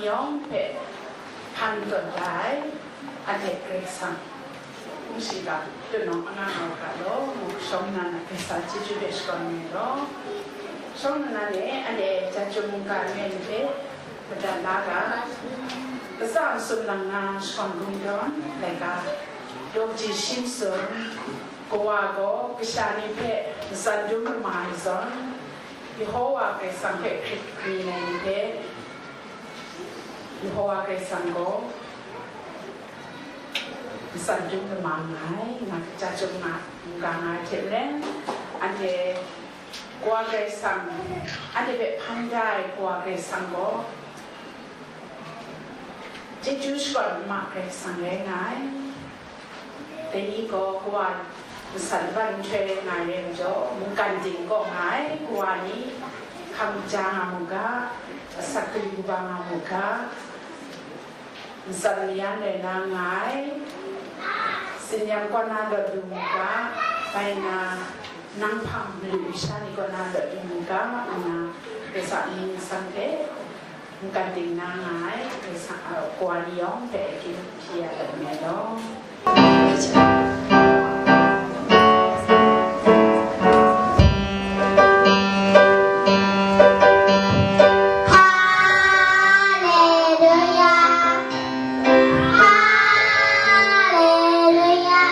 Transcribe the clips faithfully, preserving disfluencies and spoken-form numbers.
yawng hpe hpan tawn da ai, anhte Karai Kasang hpung shingkang, tunawng anga nga u ga law, ngu shawng nnan a Karai Kasang chyeju hpe shakawn ai law. Shawng nnan e, anhte ja chyum mungga nmen hpe madat la ga, latsa masum lang na shakawn kungdawn laika, daw kaji shi masum, Kawa gaw kasha ni hpe matsan dum lama ai zawn, Yehowa Karai Kasang hpe hkrit mi ai ni hpe, Yehowa Karai Kasang gaw matsan dum lama nga ai, nga ja chyum nga, nga nga ai hte maren, anhte Kawa Karai Kasang, anhte hpe hpan da ai Kawa Karai Kasang gaw chyeju shakawn ma Karai Kasang rai nga ai. Dai ni gaw Kawa matsan ban nhtoi nga ai rai majaw, mungkan ting kaw nga ai Kawa ni hkam ja nga mu ga, asak gari kaba nga mu ga, matsan mayan rai na nga ai, tsin-yam kaw na lawt lu mu ga, bai na, nang hpang malu masha ni kaw na lawt lu mu ga, nna, Karai Kasang mying masang hpe mungkan ting na nga ai, Karai Kasang, a, Kawa ni yawng hpe akyu hpyi ya dat nngai law. Haleluya, haleluya,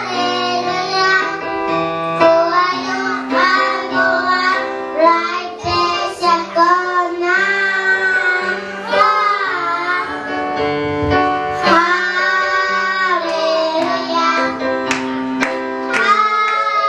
haleluya. Kawa yawng a Kawa rai hpe shakawn na. Haleluya, haleluya.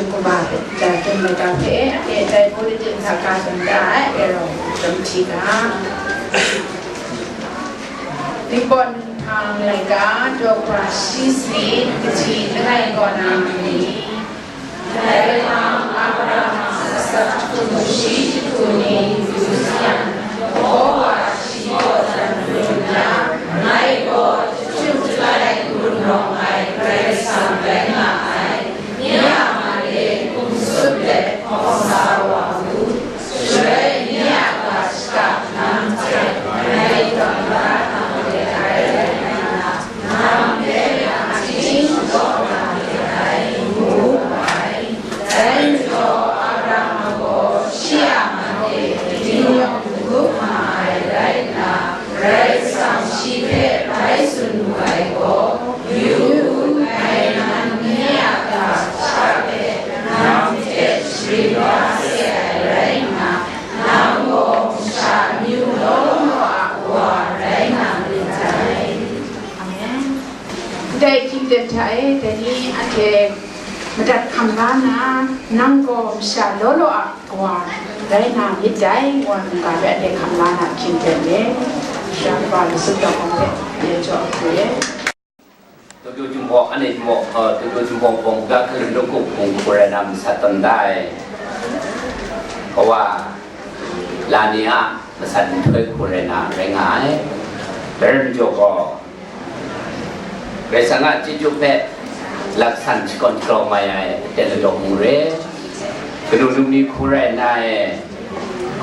Kumba hpe, dai hpyen laika hpe, e dai Pawlitin hta ka tsun da ai, e rau, chyawm hti ga. Ningpawt Ninghpang laika, daw hkra shi sanit, kaji langai kaw na ni, dai hpang Abraham a asak jahku shi jahku ni, yu sayang, Yehowa shi kaw tsan dun nna, ngai gaw jahtum jalai hkun rawng ai Karai Kasang rai nga ai. Nye a man e hkum tsup let hkawm sa wa u. Shaloi nye a ga shaka nang hte ngai tawng da na de ai rai nna, nang hpe nang a ting law na de ai, ngu ai. Dai majaw, Abraham gaw shi a man e ning yawng n gup nga ai rai nna, Karai Kasang shi hpe bai tsun wu ai gaw, yu u, ngai nang nye a ga shaka hpe nang hte sharin la se ai rai nna, nang gaw masha amyu law law a wa rai nga myit dai. Amen. Ndai hkying ten hta e, dai ni anhte madat hkam la nna, nang gaw masha law law a kawa rai nga myit dai, wa mungga rai anhte hkam la na hkying ten e, Sara kaba Yesu Khrista hpe ya jaw hku e. Tawdaw Jinghpaw, anhte Jinghpaw, uh, Tawdaw Jinghpaw Bawng Ga Hkalun Lawngku Hpung hku rai na masat tawn da ai kawa la ni a masat nhtoi hku rai na rai nga ai. Dai rai majaw gaw, Karai Kasang a chyeju hpe laksan shakawn shakaw mai ai aten ladaw mung re, kanu num ni hku rai nna e,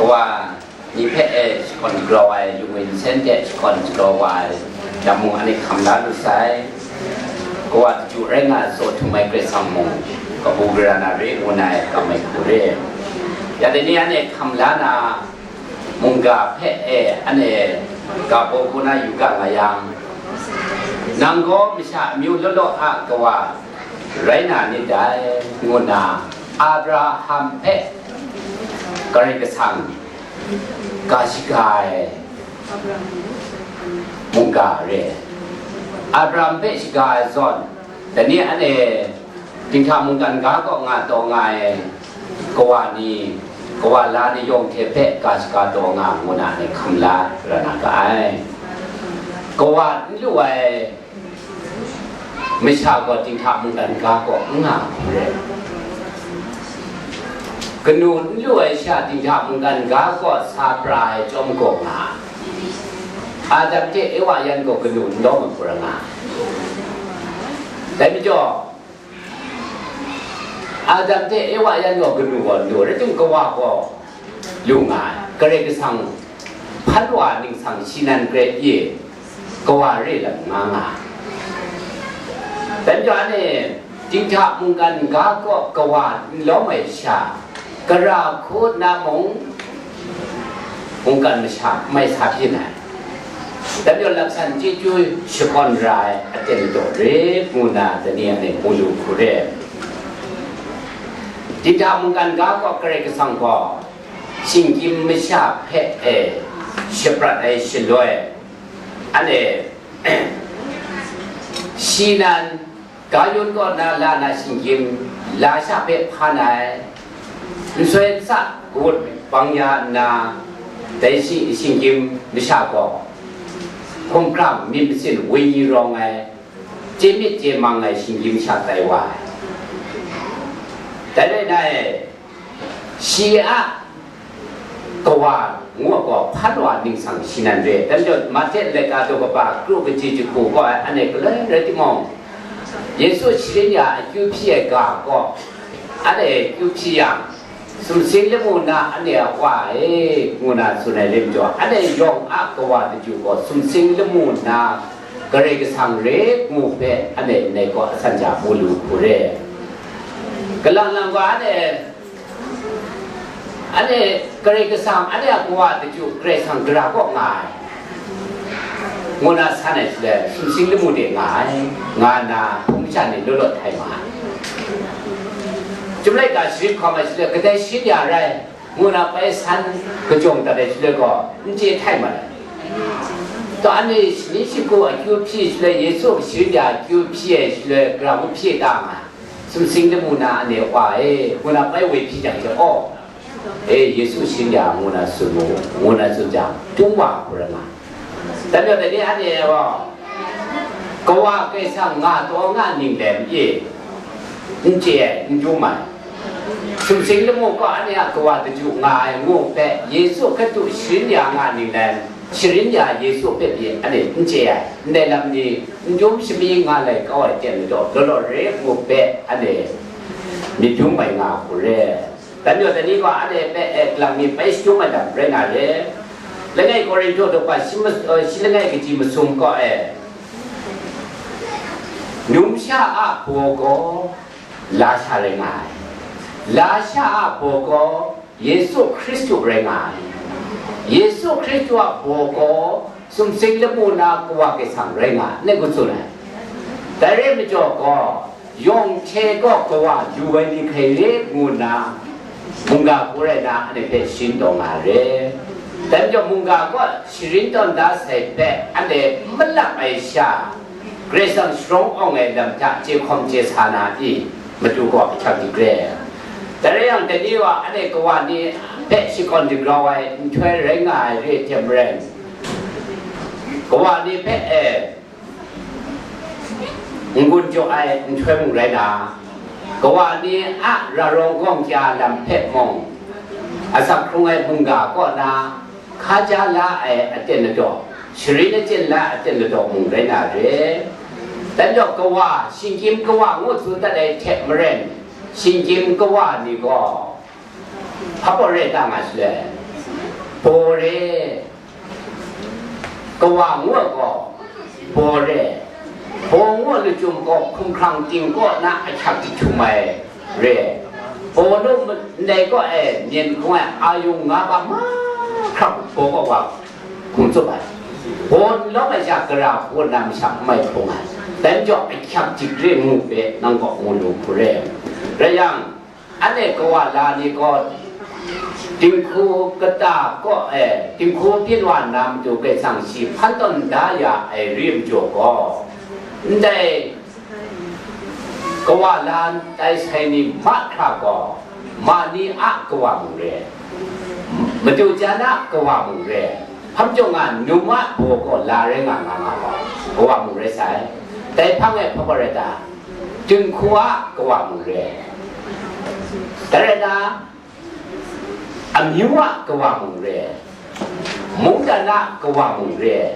kawa ni hpe e shakawn grau ai, lungwi nsen hte shakawn grau wa ai lam mung anhte hkam la lu sai. Kawa chyeju rai nga ai tsaw htum ai Karai Kasang mung, kabu gara na re ngu na ai kam ai hku re. Ya dai ni anhte hkam la na, mungga hpe e anhte ga baw hku na yu ga nga yang, nang gaw masha amyu law law a kawa rai na nit dai, ngu nna Abraham hpe Karai Kasang ga shaga ai mungga re. Abraham hpe shaga ai zawn, dai ni anhte Dinghta mungkan ga kaw nga taw nga ai kawa ni, kawa la ni yawng hte hpe ga shaga taw nga ngu na ai hkam la ra na ga ai. Kawa n lu ai masha gaw dinghta mungkan ga kaw n nga hku re. Kanu n lu ai sha dinghta mungkan ga kaw sa pra ai chyawm gaw nga ai. Adam hte Ewa yan gaw kanu n lawm ai hku ra nga ai. Dai majaw, Adam hte Ewa yan gaw kanu gaw n lu, rai timung, kawa gaw lu nga ai. Karai Kasang hpan wa ningsang shi nan grai pyi kawa re lam nga nga ai. Dai majaw, anhte dinghta mungkan ga kaw kawa n lawm ai sha, gara hku na mung, mungkan masha mai sa byin ai. Dai majaw, laksan chyeju shakawn ra ai aten ladaw re, ngu na dai ni anhte mu lu hku re. Dinghta mungkan ga kaw Karai Kasang gaw shinggyim masha hpe e shaprat ai shaloi, anhte shi nan ga yun kaw na la na shinggyim lasha hpe hpan ai, nsoi nsa kawut bang ya nna, dai shi, shinggyim masha gaw hkumhkrang myit masin wenyi rawng ai, chye myit chye mang ai shinggyim masha tai wa ai. Dai rai nna e, shi a kawa ngu ai gaw hpan wa ningsang shi nan re. Dai majaw, Mahte laika daw kaba kru kaji jahku gaw anhte galoi rai timung, Yesu sharin ya akyu hpyi ai ga gaw anhte akyu hpyi yang, sumsing lamu na anhte a Wa e, ngu na tsun ai rai majaw, anhte yawng a kawa daju gaw sumsing lamu na Karai Kasang re ngu hpe anhte ndai gaw asan ja mu lu hku re. Kalang lang gaw anhte, anhte Karai Kasang, anhte a kawa daju Karai Kasang gara kaw nga ai, ngu na san ai shaloi, sumsing lamu de nga ai, nga nna hpung masha ni law law htai ma ai. Chyum laika sharin hkawm ai shaloi, kadai sharin ya rai, ngu na bai san kajawng dat ai shaloi gaw, n chye htai mat ai. Taw, anhte shani shagu akyu hpyi shaloi, Yesu sharin ya akyu hpyi ai shaloi, gara hku hpyi ta nga ai. Sumsing lamu na ane wa e, ngu na bai woi hpyi jang she, aw, e, Yesu shin ya, ngu na tsun mu, ngu na tsun jang, tung wa hku rai nga. Dan yawng dai ni ane gaw, Kawa Kaisang nga taw nga ning lem e, n chye ai, n dum ai. Sumsing lamu kaw ane a kawa daju nga ai ngu hpe, Yesu Hkristu sharin ya nga ning lem, sharin ya Yesu hpe pyi ane n chye ai, ndai lam ni n dum shami nga lai kau ai ten majaw, law law re ngu hpe ane myit dum ai nga hku re. Dan yawng dai ni gaw ane hpe e galang mi bai shadum ai lam rai nga re. Langai Korinhto daw shi mas-, eh, shi langai kaji masum kaw e, numsha a baw gaw lasha rai nga ai. Lasha a baw gaw Yesu Hkristu rai nga ai. Yesu Hkristu a baw gaw sumsing lamu na Kawa Kaisang rai nga ai, ngu tsun ai. Dai rai majaw gaw, yawng hte gaw kawa lu ai ni hkrai re ngu nna, mungga hku rai na, anhte hpe sharin taw nga re. Dai majaw, mungga gaw sharin tawn da sai hpe, anhte malap ai sha, Karai Kasang sharawng awng ai lam hta chye hkawm chye sa na i, matu gaw ahkyak dik re. Dai rai yang, dai ni wa anhte kawa ni hpe shakawn dagrau ai nhtoi rai nga ai re ai hte maren, kawa ni hpe e n-gun jaw ai nhtoi mung rai na, kawa ni a ra rawng gawng kya lam hpe mung, asak hkrung ai mungga kaw na, hkaja la ai aten ladaw, sharin achyin la ai aten ladaw mung rai na re. Dan jaw, kawa, shinggyim kawa ngu tsun dat ai hte maren, shinggyim kawa ni gaw hpa baw re ta nga shaloi, baw re, kawa ngu ai gaw baw re, baw ngu ai lachyum gaw hkumhkrang ting kaw na ahkyak jahtum ai re. Baw nu ndai kaw e myen hkung ai ayung nga ga mahkra baw kaw wa hkum tsup ai. Baw n lawm ai sha gara hku na masha n mai hpung ai. Dai majaw ahkyak dik re ngu hpe nang kaw ngu lu hku re. Rai yang, anhte kawa la ni gaw dinghku kata kaw e, dinghku byin wa na matu Karai Kasang shi hpan tawn da ya ai re majaw gaw, ndai kawa la tai sai ni mahkra gaw, ma ni a kawa mung re, madu jan a kawa mung re, hpa majaw nga num a baw gaw la rai nga nga nga gaw, kawa mung rai sai. Dai hpang e hpa baw rai ta? Dinghku a kawa mung re. Dai rai na, amyu a kawa mung re, mungdan a kawa mung re,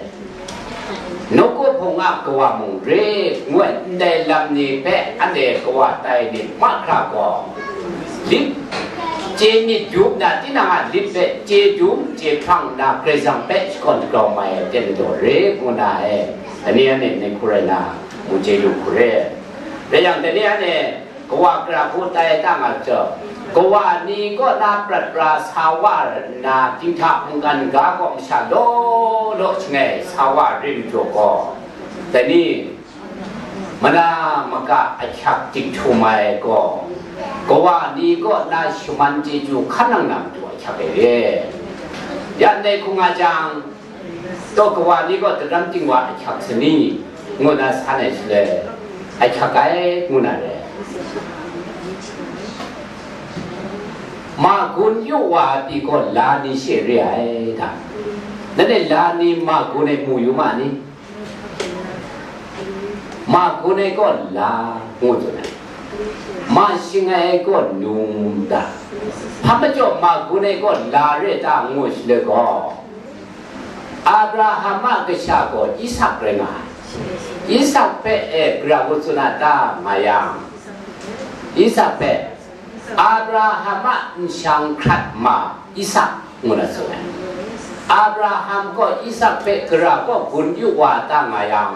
nawku hpung a kawa mung re, ngu ai ndai lam ni hpe anhte kawa tai ni mahkra gaw, lit chye myit dum na, tinang a lit hpe chye dum chye hprang nna, Karai Kasang hpe shakawn dagrau mai ai aten ladaw re, ngu na e, dai ni anhte ngai hku rai na, mu chye lu hku re. Rai yang, dai ni anhte kawa gara hku tai ta nga jang, kawa ni kaw na prat pra sa wa nna, dinghta mungkan ga kaw masha law law shangai sa wa re majaw gaw, dai ni mana maka ahkyak dik htum ai gaw, kawa ni kaw na shaman chyeju hkan nang na matu ahkyak ai re. Ya ndai hku nga jang, taw kawa ni gaw daram ting wa ahkyak sa ni, ngu na san ai shaloi, ahkyak ai, ngu na re. Ma gun yu wa ai pyi gaw la ni she re ai ta? Nanhte la ni ma gun ai mu yu ma ni? Ma gun ai gaw la, ngu tsun ai. Ma shangai ai gaw num ta? Hpa majaw ma gun ai gaw la re ta, ngu shaloi gaw, Abraham a kasha gaw Isak rai nga ai. Isak hpe e gara ngu tsun a ta nga yang, Isak hpe, Abraham a nshang hkrat ma Isak, ngu na tsun ai. Abraham gaw Isak hpe gara kaw gun yu wa ta nga yang,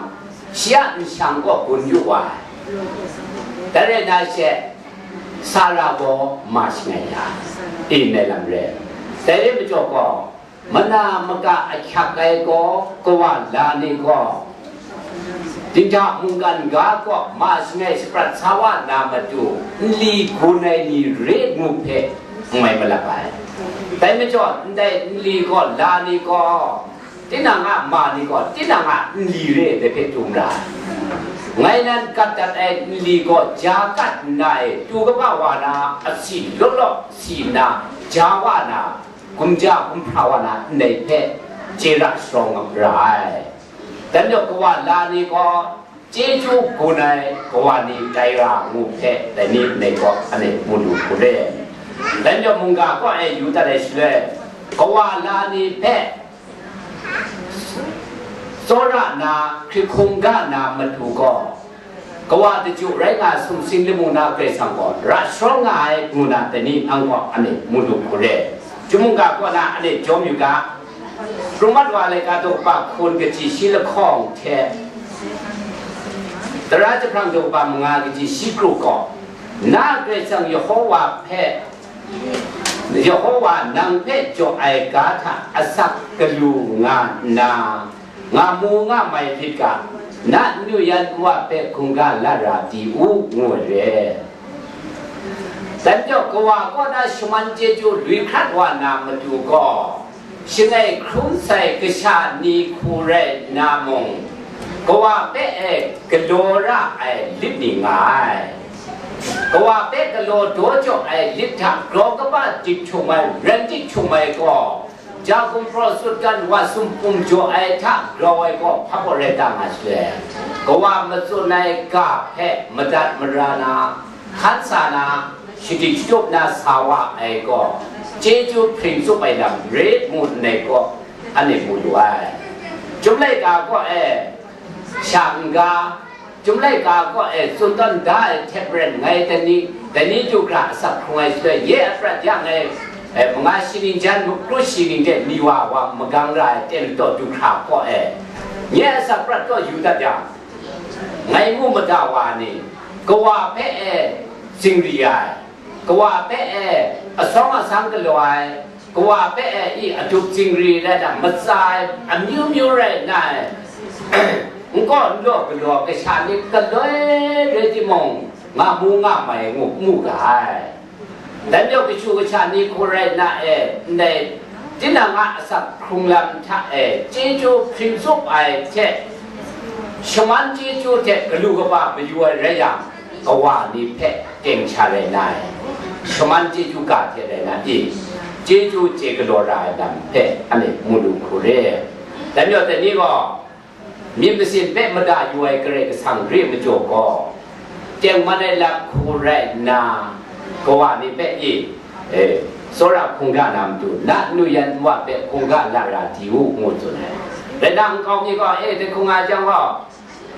shi a nshang kaw gun yu wa ai. Dai rai na she, Sara gaw ma shangai ya, e ndai lam re. Dai re majaw gaw, mana maka ahkyak ai gaw, kawa la ni gaw, dinghta mungkan ga kaw ma shangai shaprat sa wa na matu, nli gun ai ni re ngu hpe n mai malap ai. Dai majaw, ndai nli gaw la ni gaw, tinang a ma ni gaw, tinang a nli re ai hpe htum ra ai. Ngai nan kat dat ai nli gaw ja kat nna e, tu kaba wa na, asi law law si nna, ja wa na, gumja gumhpra wa na ndai hpe chye ra sharawng ra ai. Dan yawng kawa la ni gaw, chyeju gun ai kawa ni tai ra ngu hpe, dai ni ndai gaw anhte mu lu hku re. Dan yawng mungga kaw e yu dat ai shaloi, kawa la ni hpe tsawra na, hkrit hkungga na matu gaw, kawa daju rai nga sumsing lamu na Karai Kasang gaw ra sharawng nga ai ngu na, dai ni nang gaw anhte mu lu hku re. Chyum mungga kaw na anhte jawm yu ga, Prumat wa laika daw kaba hkun kaji shi lahkawng hte, tara jahprang daw kaba manga kaji shi kru gaw, na Karai Kasang Yehowa hpe, Yehowa nang hpe jaw ai ga hta asak galu nga nna, nga mu nga mai lit ga, na nnu yan nwa hpe hkungga la ra di u, ngu ai re. Dan jaw kawa kaw na shaman chyeju lui hkrat wa na matu gaw, shangai hkrum sai kasha ni hku rai nna mung, kawa hpe e galaw ra ai lit ni nga ai. Kawa hpe galaw daw jaw ai lit hta grau kaba dik htum ai, ran dik htum ai gaw, ja gumpraw sutgan wa sumpum jaw ai hta grau ai gaw hpa gaw rai ta nga shaloi, kawa matsun ai ga hpe madat mara na, hkan sa na, shadik shatup na sa wa ai gaw, chyeju hpring tsup ai lam re ngu nngai gaw, anhte mu lu ai. Chyum laika kaw e sha n-ga, Chyum laika kaw e tsun tawn da ai hte maren ngai dai ni, dai ni du hkra asak hkrung ai shaloi, nye a prat ya ngai, e, manga shi ning jan, mukru shi ning de ni wa wa magang ra ai ten lataw du hkra kaw e, nye a asak prat kaw yu dat yang, ngai mu mada wa ni, kawa hpe e zingri ai, kawa hpe e asawng asang galaw ai, kawa hpe e i adup zingri rai na, matsa ai amyu myu rai nna, n kaw n law galaw kasha ni galoi rai timung, nga mu nga mai ngu mu ga ai. Dan yawng kashu kasha ni hku rai nna e, ndai tinang a asak hkrung lam hta e chyeju hpring tsup ai hte, shaman chyeju hte galu kaba mayu ai rai yang, kawa ni hpe teng sha rai nna, shaman chyeju ga hte rai na i, chyeju chye galaw ra ai lam hpe anhte mu lu hku re. Dan yawng dai ni gaw, myit masin hpe mada yu ai Karai Kasang re majaw gaw, tengman ai lam hku rai nna, kawa ni hpe i, e, tsawra hkungga na matu, na nnu yan nwa hpe hkungga la ra di u, ngu tsun ai. Rai nna, nkau mi gaw, e, dai hkung nga jang gaw,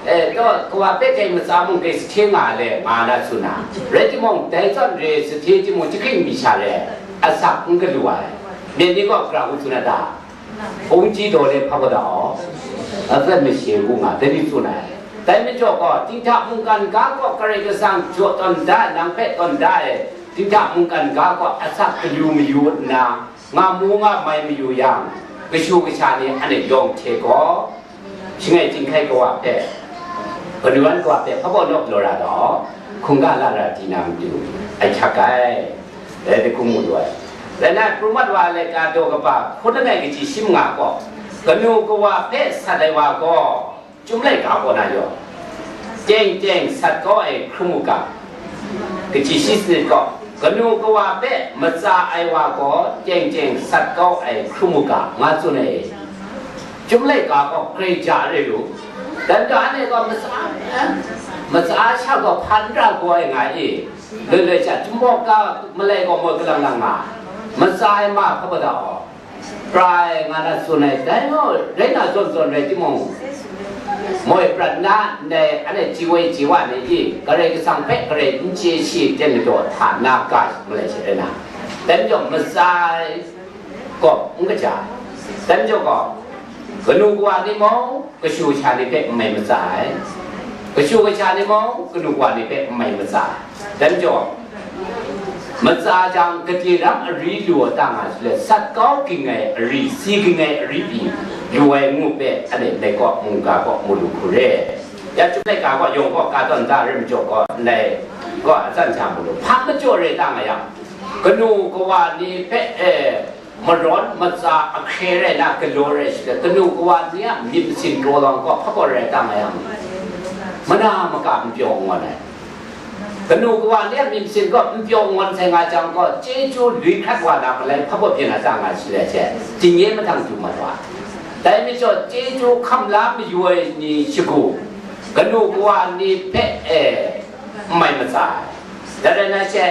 e, taw, kawa hpe dai matsa mung dai sahte nga le, nga na tsun na. Rai timung, dai zawn re sahte timung, jahkring mi sha le, asak n galu ai. Myit ni gaw gara ngu tsun na ta? Hpung ji daw le hpa kau da aw, atsat mashe ngu nga, dai ni tsun ai. Dai majaw gaw, dinghta mungkan ga kaw Karai Kasang jaw tawn da, nang hpe tawn da e, dinghta mungkan ga kaw asak gayu mayu nna, nga mu nga mai mayu yang, kashu kasha ni anhte yawng hte gaw, shangai chyinghkai kawa hpe, kanu wan kawa hpe hpa baw nawk law ra gaw, hkungga la ra di na matu, ai hkyak ai, dai dai hkung mu lu ai. Rai nna, Prumat wa ai laika daw kaba hkun langai kaji shi manga gaw, kanu kawa hpe sat ai wa gaw, Chyum laika kaw na yawng, teng teng sat kau ai hkrum u ga, kaji shi sanit gaw, kanu kawa hpe matsa ai wa gaw teng teng sat kau ai hkrum u ga, nga tsun ai. Chyum laika gaw grai ja re lu, dan ga anhte gaw matsa, eh, matsa sha gaw hpan ra gaw ai nga i, loi loi sha, Chyum mawk ga malai gaw moi kalang lang nga, matsa ai ma hpa ba da aw. Prai nga na tsun ai, dai gaw rai na zawn zawn rai timung, moi prat na ndai anhte ji woi ji wa ni i, Karai Kasang hpe garai n chye shi ten ladaw hta na ga malai she rai na, dan jaw matsa ai gaw n kaja, dan jaw gaw, kanu kawa ni mung, kashu kasha ni hpe n mai matsa ai, kashu kasha ni mung, kanu kawa ni hpe n mai matsa ai. Dan jaw, matsa jang, gade ram ari lu a ta nga shaloi, sat kau ging ai ari, si ging ai ari pyi lu ai ngu hpe, anhte ndai kaw, mungga kaw, mu lu hku re. Ya chyum laika kaw, yawng kaw, ka tawn da rai majaw gaw, ndai kaw, a tsan hta mu lu. Hpa majaw rai ta nga yang, kanu kawa ni hpe, e, marawn matsa ahkre rai na galaw rai shaloi, kanu kawa ni a myit masin raw lawng gaw hpa gaw rai ta nga yang, Mana maka n pyaw n ngawn ai. Kanu kawa ni a myit masin gaw n pyaw n ngawn sai nga jang gaw, chyeju lui hkrat wa na malai hpa baw byin a ta nga shi le she, jinye mahtang du mat wa. Dai majaw, chyeju hkam la mayu ai ni shagu, kanu kawa ni hpe e n mai matsa ai. Dai rai na she,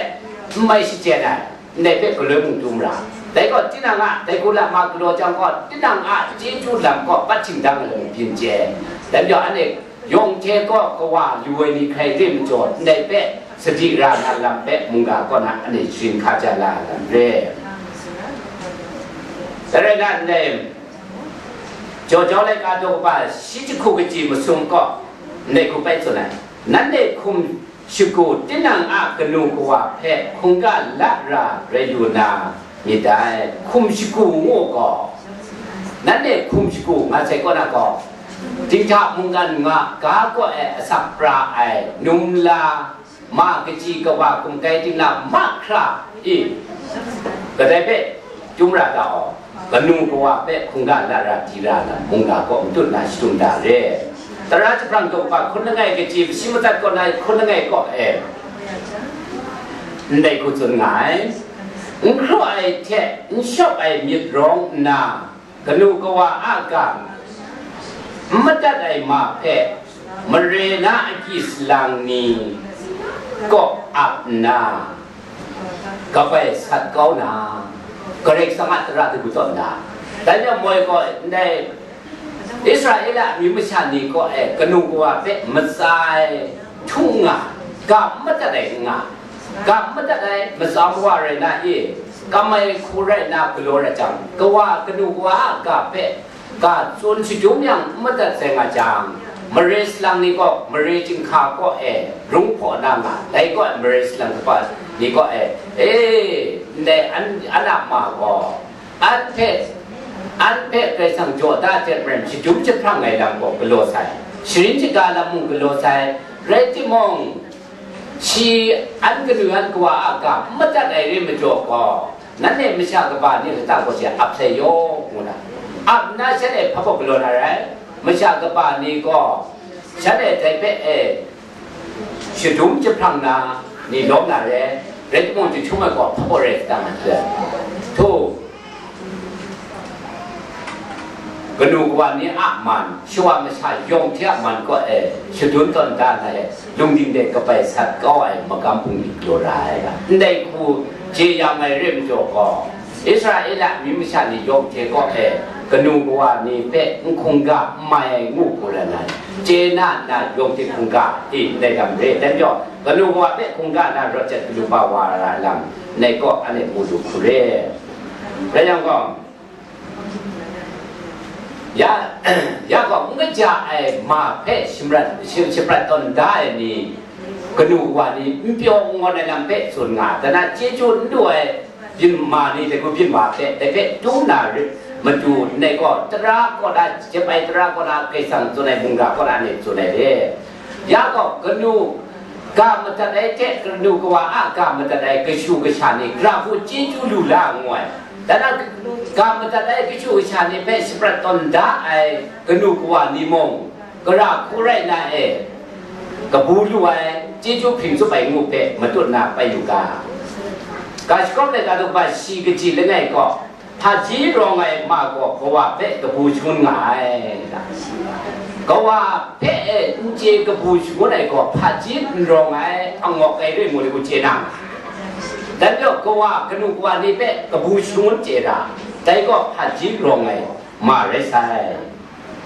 n mai shachyen ai. Ndai hpe galoi mung dum ra. Dai gaw, tinang a, dai hku la ma galaw jang gaw, tinang a chyeju lam gaw, pat htingdang ai lam byin chye. Dai majaw, anhte yawng hte gaw kawa lu ai ni hkrai re majaw, ndai hpe sadi ra na lam hpe mungga kaw na anhte sharin hka ja la ai lam re. Dai rai na, ndai Jau Jau laika daw kaba shi jahku kaji masum gaw, ndai hku bai tsun ai, nanhte hkum shagu tinang a kanu kawa hpe hkungga la ra rai lu na myit dai. Hkum shagu ngu gaw, nanhte hkum shagu nga sai kaw na gaw, dinghta mungkan nga ga kaw e asak pra ai numla ma kaji kawa kumkai dingla mahkra e, kadai hpe Chyum ra ta aw, kanu kawa hpe hkungga la ra di ra na mungga kaw matut na shadum da re. Tara jahprang daw kaba hkun langai kaji, shi madat kaw na hkun langai kaw e, ndai hku tsun nga ai. N hkraw ai hte n shawp ai myit rawng nna, kanu kawa a ga n madat ai ma hpe mare na agyi salang ni kaw ap nna, kabai sat kau na, Karai Kasang a tara hte katawn na, dai ni a moi gaw ndai Israela amyu masha ni kaw e kanu kawa hpe matsa ai htung nga, ga n madat ai n nga, ga n madat ai matsa mawa rai na e, kam ai hku rai na galaw rai jang, kawa kanu kawa a ga hpe ga tsun shadum yang n madat sai nga jang, mare salang ni kaw, mare chyinghka kaw e rung hpaw na nga, dai kaw e mare salang kaba ni kaw e, e, ndai an, an a ma gaw, an hpe, an hpe Karai Kasang jaw da hte maren shadum jahprang ai lam gaw galaw sai, sharin shaga lam mung galaw sai, rai timung, shi an kanu an kawa a ga n madat ai re majaw gaw, nanhte masha kaba ni lata gaw she ap sai yaw, ngu na, ap nna shanhte hpa baw galaw na rai, masha kaba ni gaw shanhte dai hpe e shadum jahprang na ni lawm na re, rai timung, jahtum ai gaw hpa baw rai sa ta nga sai. Htu, kanu kawa ni a man, shawa masha yawng hte a man kaw e shadum tawn da na e, lungding de kabai sat kau ai magam bungli galaw ra ai ga, ndai hku jeyang ai re majaw gaw, Israela amyu masha ni yawng hte kaw e kanu kawa ni hpe n hkungga n mai ai ngu hku rai na, chye na nna yawng hte hkungga e ndai lam re. Dai majaw, kanu kawa hpe hkungga na rawt jat galu ba wa ra ai lam, ndai kaw anhte mu lu hku re. Rai yang gaw, ya, ya gaw n kaja ai ma hpe shimrat, shi-, shaprat tawn da ai ni, kanu kawa ni n pyaw n ngawn ai lam hpe tsun nga, dan a chyeju n du ai byin ma ni, dai hku byin wa hpe, dai hpe dum na rit matu, ndai gaw tara kaw na, jep ai tara kaw na, Karai Kasang tsun ai mungga kaw na ni tsun ai hte, ya gaw kanu ga madat ai hte kanu kawa a ga madat ai kashu kasha ni, gara hku chyeju lu la ngu ai. Dan a ga madat ai kashu kasha ni hpe shaprat tawn da ai kanu kawa ni mung, gara hku rai na e, kabu lu ai, chyeju hpring tsup ai ngu hpe matut na bai yu ga. Ga Shagawp laika daw kaba shi kaji langai gaw, hpaji rawng ai ma gaw kawa hpe kabu shangun nga ai. Kawa hpe e n chye kabu shangun ai gaw, hpaji n rawng ai angawk ai re ngu, re ngu chye na. Dai majaw, kawa kanu kawa ni hpe kabu shangun chye ra, dai gaw hpaji rawng ai ma rai sai.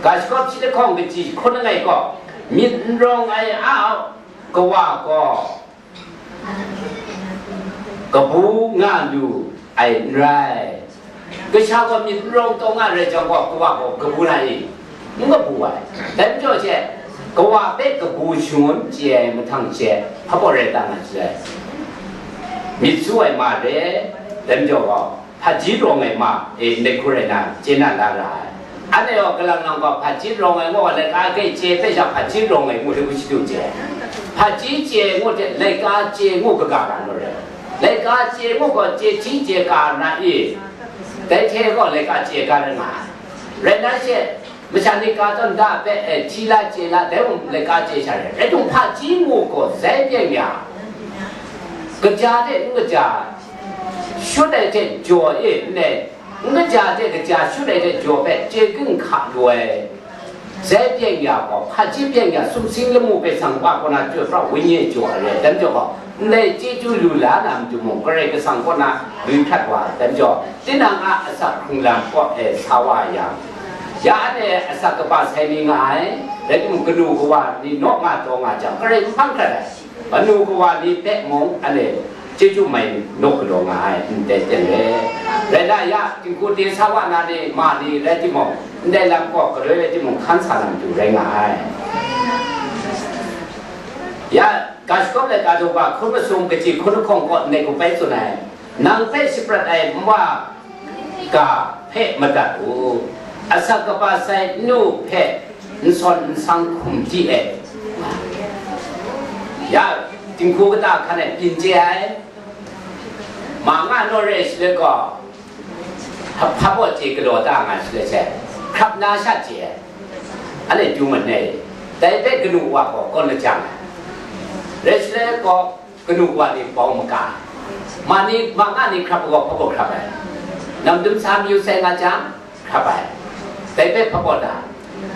Ga Shagawp shi lahkawng kaji hkun langai gaw, myit n rawng ai a kawa gaw kabu nga lu ai n rai. Kasha gaw myit n rawng taw nga rai jang gaw, kawa gaw kabu na i? N kabu ai. Dai majaw she, kawa hpe kabu shangun chye ai mahtang she, hpa baw rai ta nga sai. Myit su ai ma re, dai majaw gaw, hpaji rawng ai ma e, ndai hku rai na, chye na la ra ai. Anhte gaw, kalang nang gaw hpaji rawng ai ngu, laika hpe chye hpe sha hpaji rawng ai ngu hte hku shadu chye. Hpaji chye ngu hte laika chye ngu kaga ga naw rai. Laika chye ngu gaw chye hti chye ka na i? Dai hte gaw laika chye ga rai nga ai. Rai na she, Masha ni ka tawn da hpe, eh, hti la chye la, dai mung laika chye sha re. Rai timung, hpaji mu gaw zai byeng ya, kaja hte n kaja, shut ai hte jaw e n rai, n kaja hte kaja, shut ai hte jaw hpe chye ginhka lu ai. Zai byeng ya gaw, hpaji byeng ya, sumsing lamu hpe sang wa kaw na chyoi pra, wenyi e jaw ai rai, dai majaw gaw, ndai chyeju lu la na matu mung, Karai Kasang kaw na lui hkrat wa ai, dai majaw, tinang a asak hkrung lam kaw e sa wa yang, ya anhte asak kaba sai mi nga ai, rai timung, kanu kawa ni naw nga taw nga jang, Karai n hpang hkrat ai, kanu kawa ni hpe mung anhte chyeju mai naw galaw nga ai, ndai ten re. Rai na ya, dinghku de sa wa na ni, ma ni rai timung, ndai lam kaw galoi rai timung, hkan sa na matu rai nga ai. Ya, ga shagawp laika daw hkun masum, kaji hkun lahkawng kaw ndai hku bai tsun ai, nang hpe shaprat ai nwa ga hpe madat u, asak kaba sai nu hpe nsawn nsang hkum di e. Ya, dinghku kata hkan e byin chye ai, ma nga naw re ai shaloi gaw, hpa, hpa baw chye galaw ta nga ai shaloi she, hkrap na sha chye ai, anhte du mat ai, dai hpe kanu wa gaw kawn lajang ai, rai shaloi gaw, kanu wa ni bau maga ai, ma ni, ma nga ni hkrap gaw hpa baw hkrap ai, nam dum sa mayu sai nga jang, hkrap ai, dai hpe hpa baw da,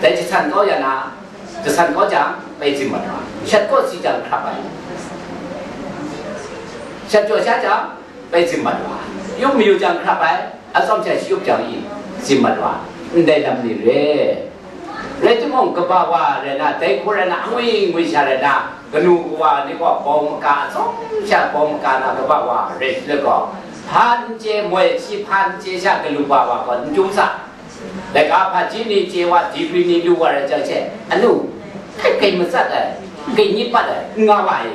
dai jasan kau ya na, jasan kau jang, bai zim mat wa, shat kaw si jang hkrap ai, shat jaw sha jang, bai zim mat wa, yup mayu jang hkrap ai, atsawm hte shayup jang i, zim mat wa, ndai lam ni re. Rai timung, kaba wa rai na, dai hku rai na, angwi ngwi sha rai na, kanu kawa ni gaw bau maga, atsawm sha bau maga na kaba wa rai shaloi gaw, hpa n chye moi shi, hpa n chye sha kanu kawa gaw n dum sa. Laika hpaji ni chye wa, degree ni lu wa rai jang she, anu, hkai kai matsat ai, kai nyit pat ai, n nga wa i.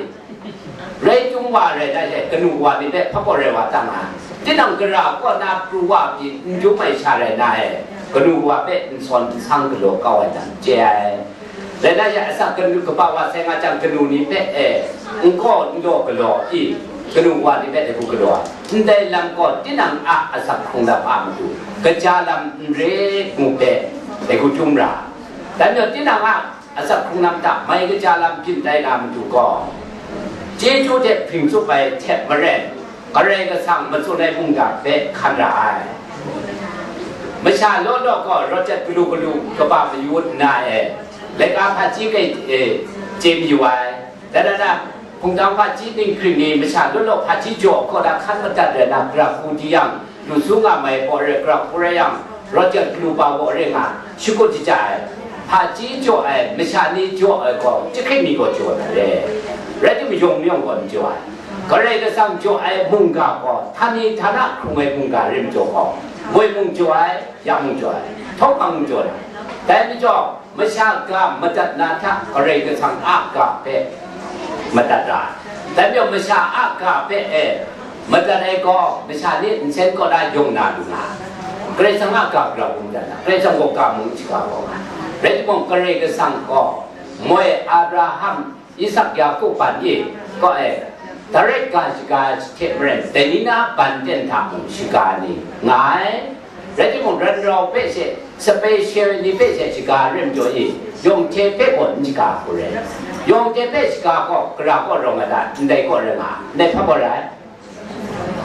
Rai chyum wa rai na she, kanu wa ni hpe hpa baw rai wa ta nga ai. Tinang gara kaw na pru wa pyi n dum ai sha rai na e, kanu wa hpe nsawn nsang galaw kau ai lam chye ai. Rai na she, asak kanu kaba wa sai nga jang, kanu ni hpe e, n kaw n daw galaw i, kanu wa ni hpe dai hku galaw ai. Ndai lam gaw tinang a asak hkrung lam a matu, kaja lam n re ngu hpe dai hku chyum ra. Dai majaw tinang a asak hkrung lam hta mai kaja lam byin tai na matu gaw, chyeju hte hpring tsup ai hte maren, Karai Kasang matsun ai mungga hpe hkan ra ai. Masha law law gaw rawt jat galu galu kaba mayu nna e, laika hpaji kai, e, chye mayu ai. Dai na na, hpungtang hpaji ninghkring ni masha law law hpaji jaw kaw da hkan madat rai na, gara hku di yang, lu su nga mai baw re, gara hku rai yang, rawt jat galu pa baw re nga, shakut shaja ai, hpaji jaw ai, masha ni jaw ai gaw, jahkring mi gaw jaw na re. Rai timung, yawng mayawng gaw n jaw ai. Karai Kasang jaw ai mungga gaw, htani htana hkrung ai mungga rai majaw gaw, moi mung jaw ai, ya mung jaw ai, htawng hpang mung jaw ai. Dai majaw, masha ga madat na hta Karai Kasang a ga hpe madat ra ai. Dai majaw masha a ga hpe e madat ai gaw, masha ni nsen kaw na yawng na lu nga ai. Karai Kasang a ga grau hku madat na, Karai Kasang gaw ga mung n shaga gaw nga ai. Rai timung, Karai Kasang gaw moi Abraham, Isak, Yaku ban e, kaw e, direct ga shaga hte maren, dai ni na ban ten hta mung shaga ni nga ai. Rai timung, ran rau hpe she, special ni hpe she shaga rai majaw i, yawng hte hpe gaw n shaga hku rai. Yawng hte hpe shaga gaw, gara kaw rawng ai ta, ndai kaw rai nga, ndai hpa baw rai.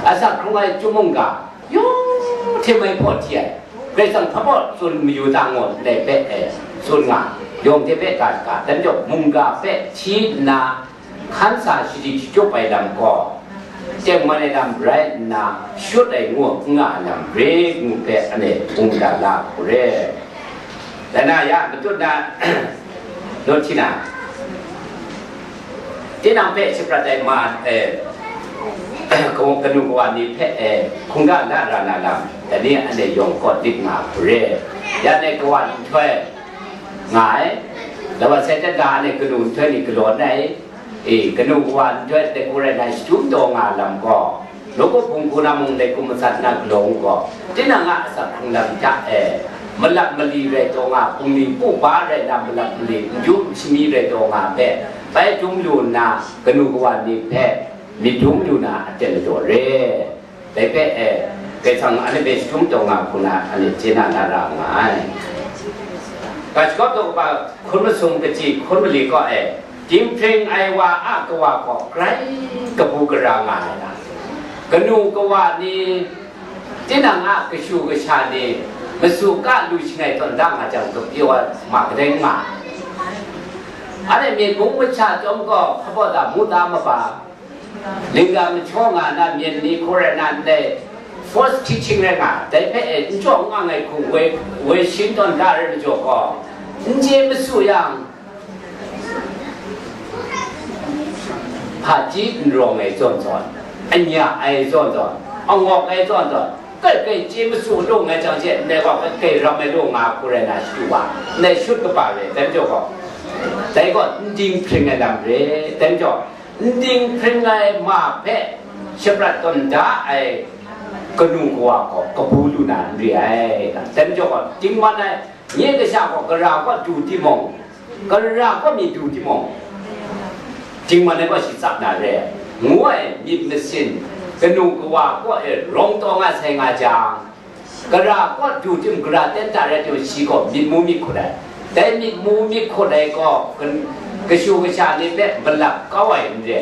Asak hkrung ai chyum mungga, yawng hte mai hpaw hti ai, Karai Kasang hpa baw tsun mayu ta ngu, ndai hpe e tsun nga, yawng hte hpe ga shaga, dai majaw mungga hpe hti nna, hkan sa shadik shachyup ai lam gaw, tengman ai lam rai nna, shut ai ngu n nga ai lam re ngu hpe, anhte mungga la hku re. Dai na ya, matut na, naw hti na, tinang hpe shaprat ai ma, e, kanu kawa ni hpe, e, hkungga la ra na lam, dai ni anhte yawng kaw lit nga hku re. Ya, anhte kawa nhtoi nga ai, lawan sai dat ga, anhte kanu nhtoi ni galaw ai, e, kanu kawa nhtoi dai hku rai na, shachyum taw nga lam gaw, nawku hpung hku na mung dai hku matsat na galaw u gaw, tinang a asak hkrung lam hta e, malap mali rai taw nga, bungli pupa rai na malap mali, n ju n shami rai taw nga hpe, bai dum lu nna, kanu kawa ni hpe myit dum lu na aten ladaw re. Dai hpe e, Karai Kasang anhte hpe shachyum taw nga hku na, anhte chye na na ra nga ai. Ga shagawp daw kaba hkun masum kaji hkun mali kaw e, dinghpring ai wa a kawa gaw grai kabu gara nga ai na, kanu kawa ni, tinang a kashu kasha ni, masu ka lu shangai tawn da nga jang, kapyaw ai ma kadai nga ai. Anhte myit mung masha chyawm gaw hpabaw da mu da maba, lingga majaw nga na myit ni hku rai na ndai, false teaching rai nga, dai hpe e n jaw n ang ai hku woi, woi shin tawn da rai majaw gaw, n chye masu yang, hpaji n rawng ai zawn zawn, anya ai zawn zawn, angawk ai zawn zawn, kai kai chye masu lu ngai jang she, ndai gaw kai kai ram ai lu nga hku rai na shadu wa, ndai shut kaba re, dai majaw gaw, dai gaw n dinghpring ai lam re, dai majaw, n dinghpring ai ma hpe shaprat tawn da ai kanu kawa gaw kabu lu na n re ai, dai majaw gaw, dingman ai nye kasha gaw gara kaw du timung, gara kaw myit du timung, dingman ai gaw shi tsap na re, ngu ai myit masin kanu kawa kaw e rawng taw nga sai nga jang, gara kaw du tim, gara ten ta rai tim, shi gaw myit mu myit hkut ai. Dai myit mu myit hkut ai gaw, kan-, kashu kasha ni hpe malap kau ai n re,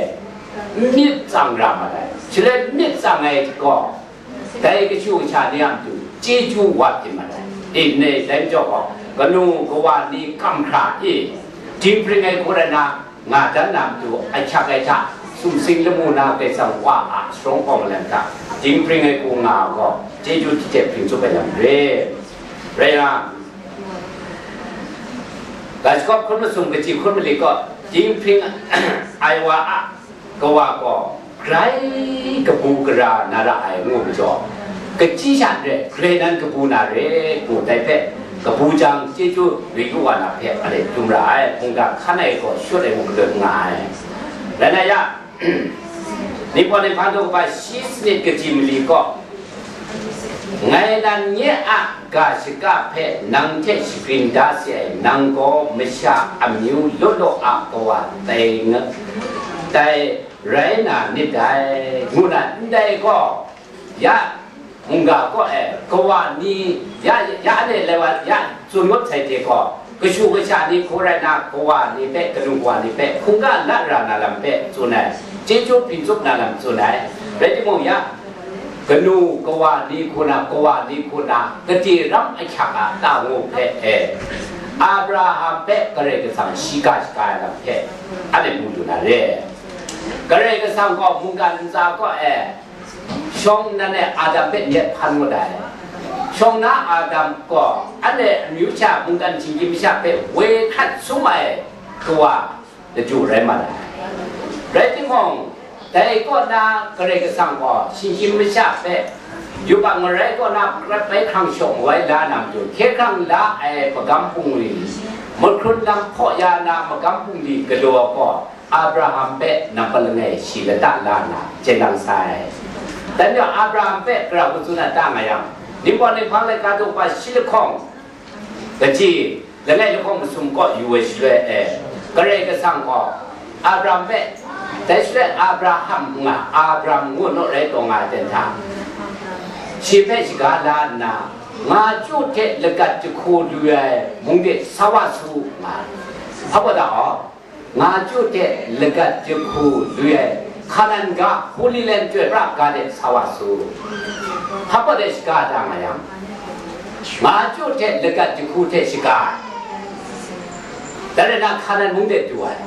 myit tsang ra mat ai. Shaloi myit tsang ai gaw, dai kashu kasha ni a matu chyeju wa pyi mat ai. Tinang dai majaw gaw, kanu kawa ni kam hkra e, dinghpring ai hku rai na, nga dan na matu ahkyak ai hta, sumsing lamu na Karai Kasang Wa a sharawng hkawng malem hta, dinghpring ai hku nga gaw, chyeju hte hpring tsup ai lam re. Rai yang, ga shagawp hkun masum kaji hkun mali gaw, dinghpring ai wa a kawa gaw grai kabu gara na ra ai ngu majaw, kachyi sha n re, grai nan kabu na re, ngu dai hpe kabu jang, chyeju wi lu wa na hpe a let dum ra ai, mungga hkan ai gaw shut ai ngu gadun nga ai. Rai na ya, Ningpawt Ninghpang daw kaba shi sanit kaji mali gaw, ngai nan nye a ga shaka hpe nang hte shagrin da se ai, nang gaw masha amyu law law a kawa tai nga, tai rai na nit dai, ngu na ndai gaw, ya mungga kaw e, kawa ni, ya, ya anhte lai wa, ya tsun ngut sai hte gaw, kashu kasha ni hku rai na, kawa ni hpe, kanu kawa ni hpe hkungga la ra na lam hpe tsun ai, chyeju hpring tsup na lam tsun ai. Rai timung, ya kanu kawa ni hku na, kawa ni hku na, kade ram ahkyak a ta ngu hpe e, Abraham hpe Karai Kasang shi ga shaga ai lam hpe anhte mu lu na re. Karai Kasang gaw mungkan ntsa kaw e, shawng nnan e Adam hpe n yet hpan ngut ai. Shawng na Adam gaw anhte amyu sha, mungkan shinggyim masha hpe woi hkrat sum ai kawa laju rai mat ai. Rai timung, dai kaw na Karai Kasang gaw shinggyim masha hpe, yubak marai kaw na bai hkrang shawng wai la na matu, hkye hkrang la ai magam bungli, mahkrun lam hpaw ya na magam bungli galaw gaw, Abraham hpe nampat langai shi lata la nna chyen lang sai. Dai majaw Abraham hpe gara hku tsun na ta nga yang, Ningpawt Ninghpang laika daw kaba shi lahkawng kaji langai lahkawng masum kaw yu ai shaloi e, Karai Kasang gaw Abraham hpe, dai shaloi Abraham nga, Abram ngu naw rai taw nga ai ten hta, shi hpe shaga la nna, nga chyu hte lagat jahku lu ai mung de sa wa su, nga ai. Hpa gaw da aw, nga chyu hte lagat jahku lu ai Hkanan ga, Holy Land, chyoi pra ga de sa wa su. Hpa gaw de shaga da nga yang, nga chyu hte lagat jahku hte shaga ai. Dai rai na, Hkanan mung de du ai.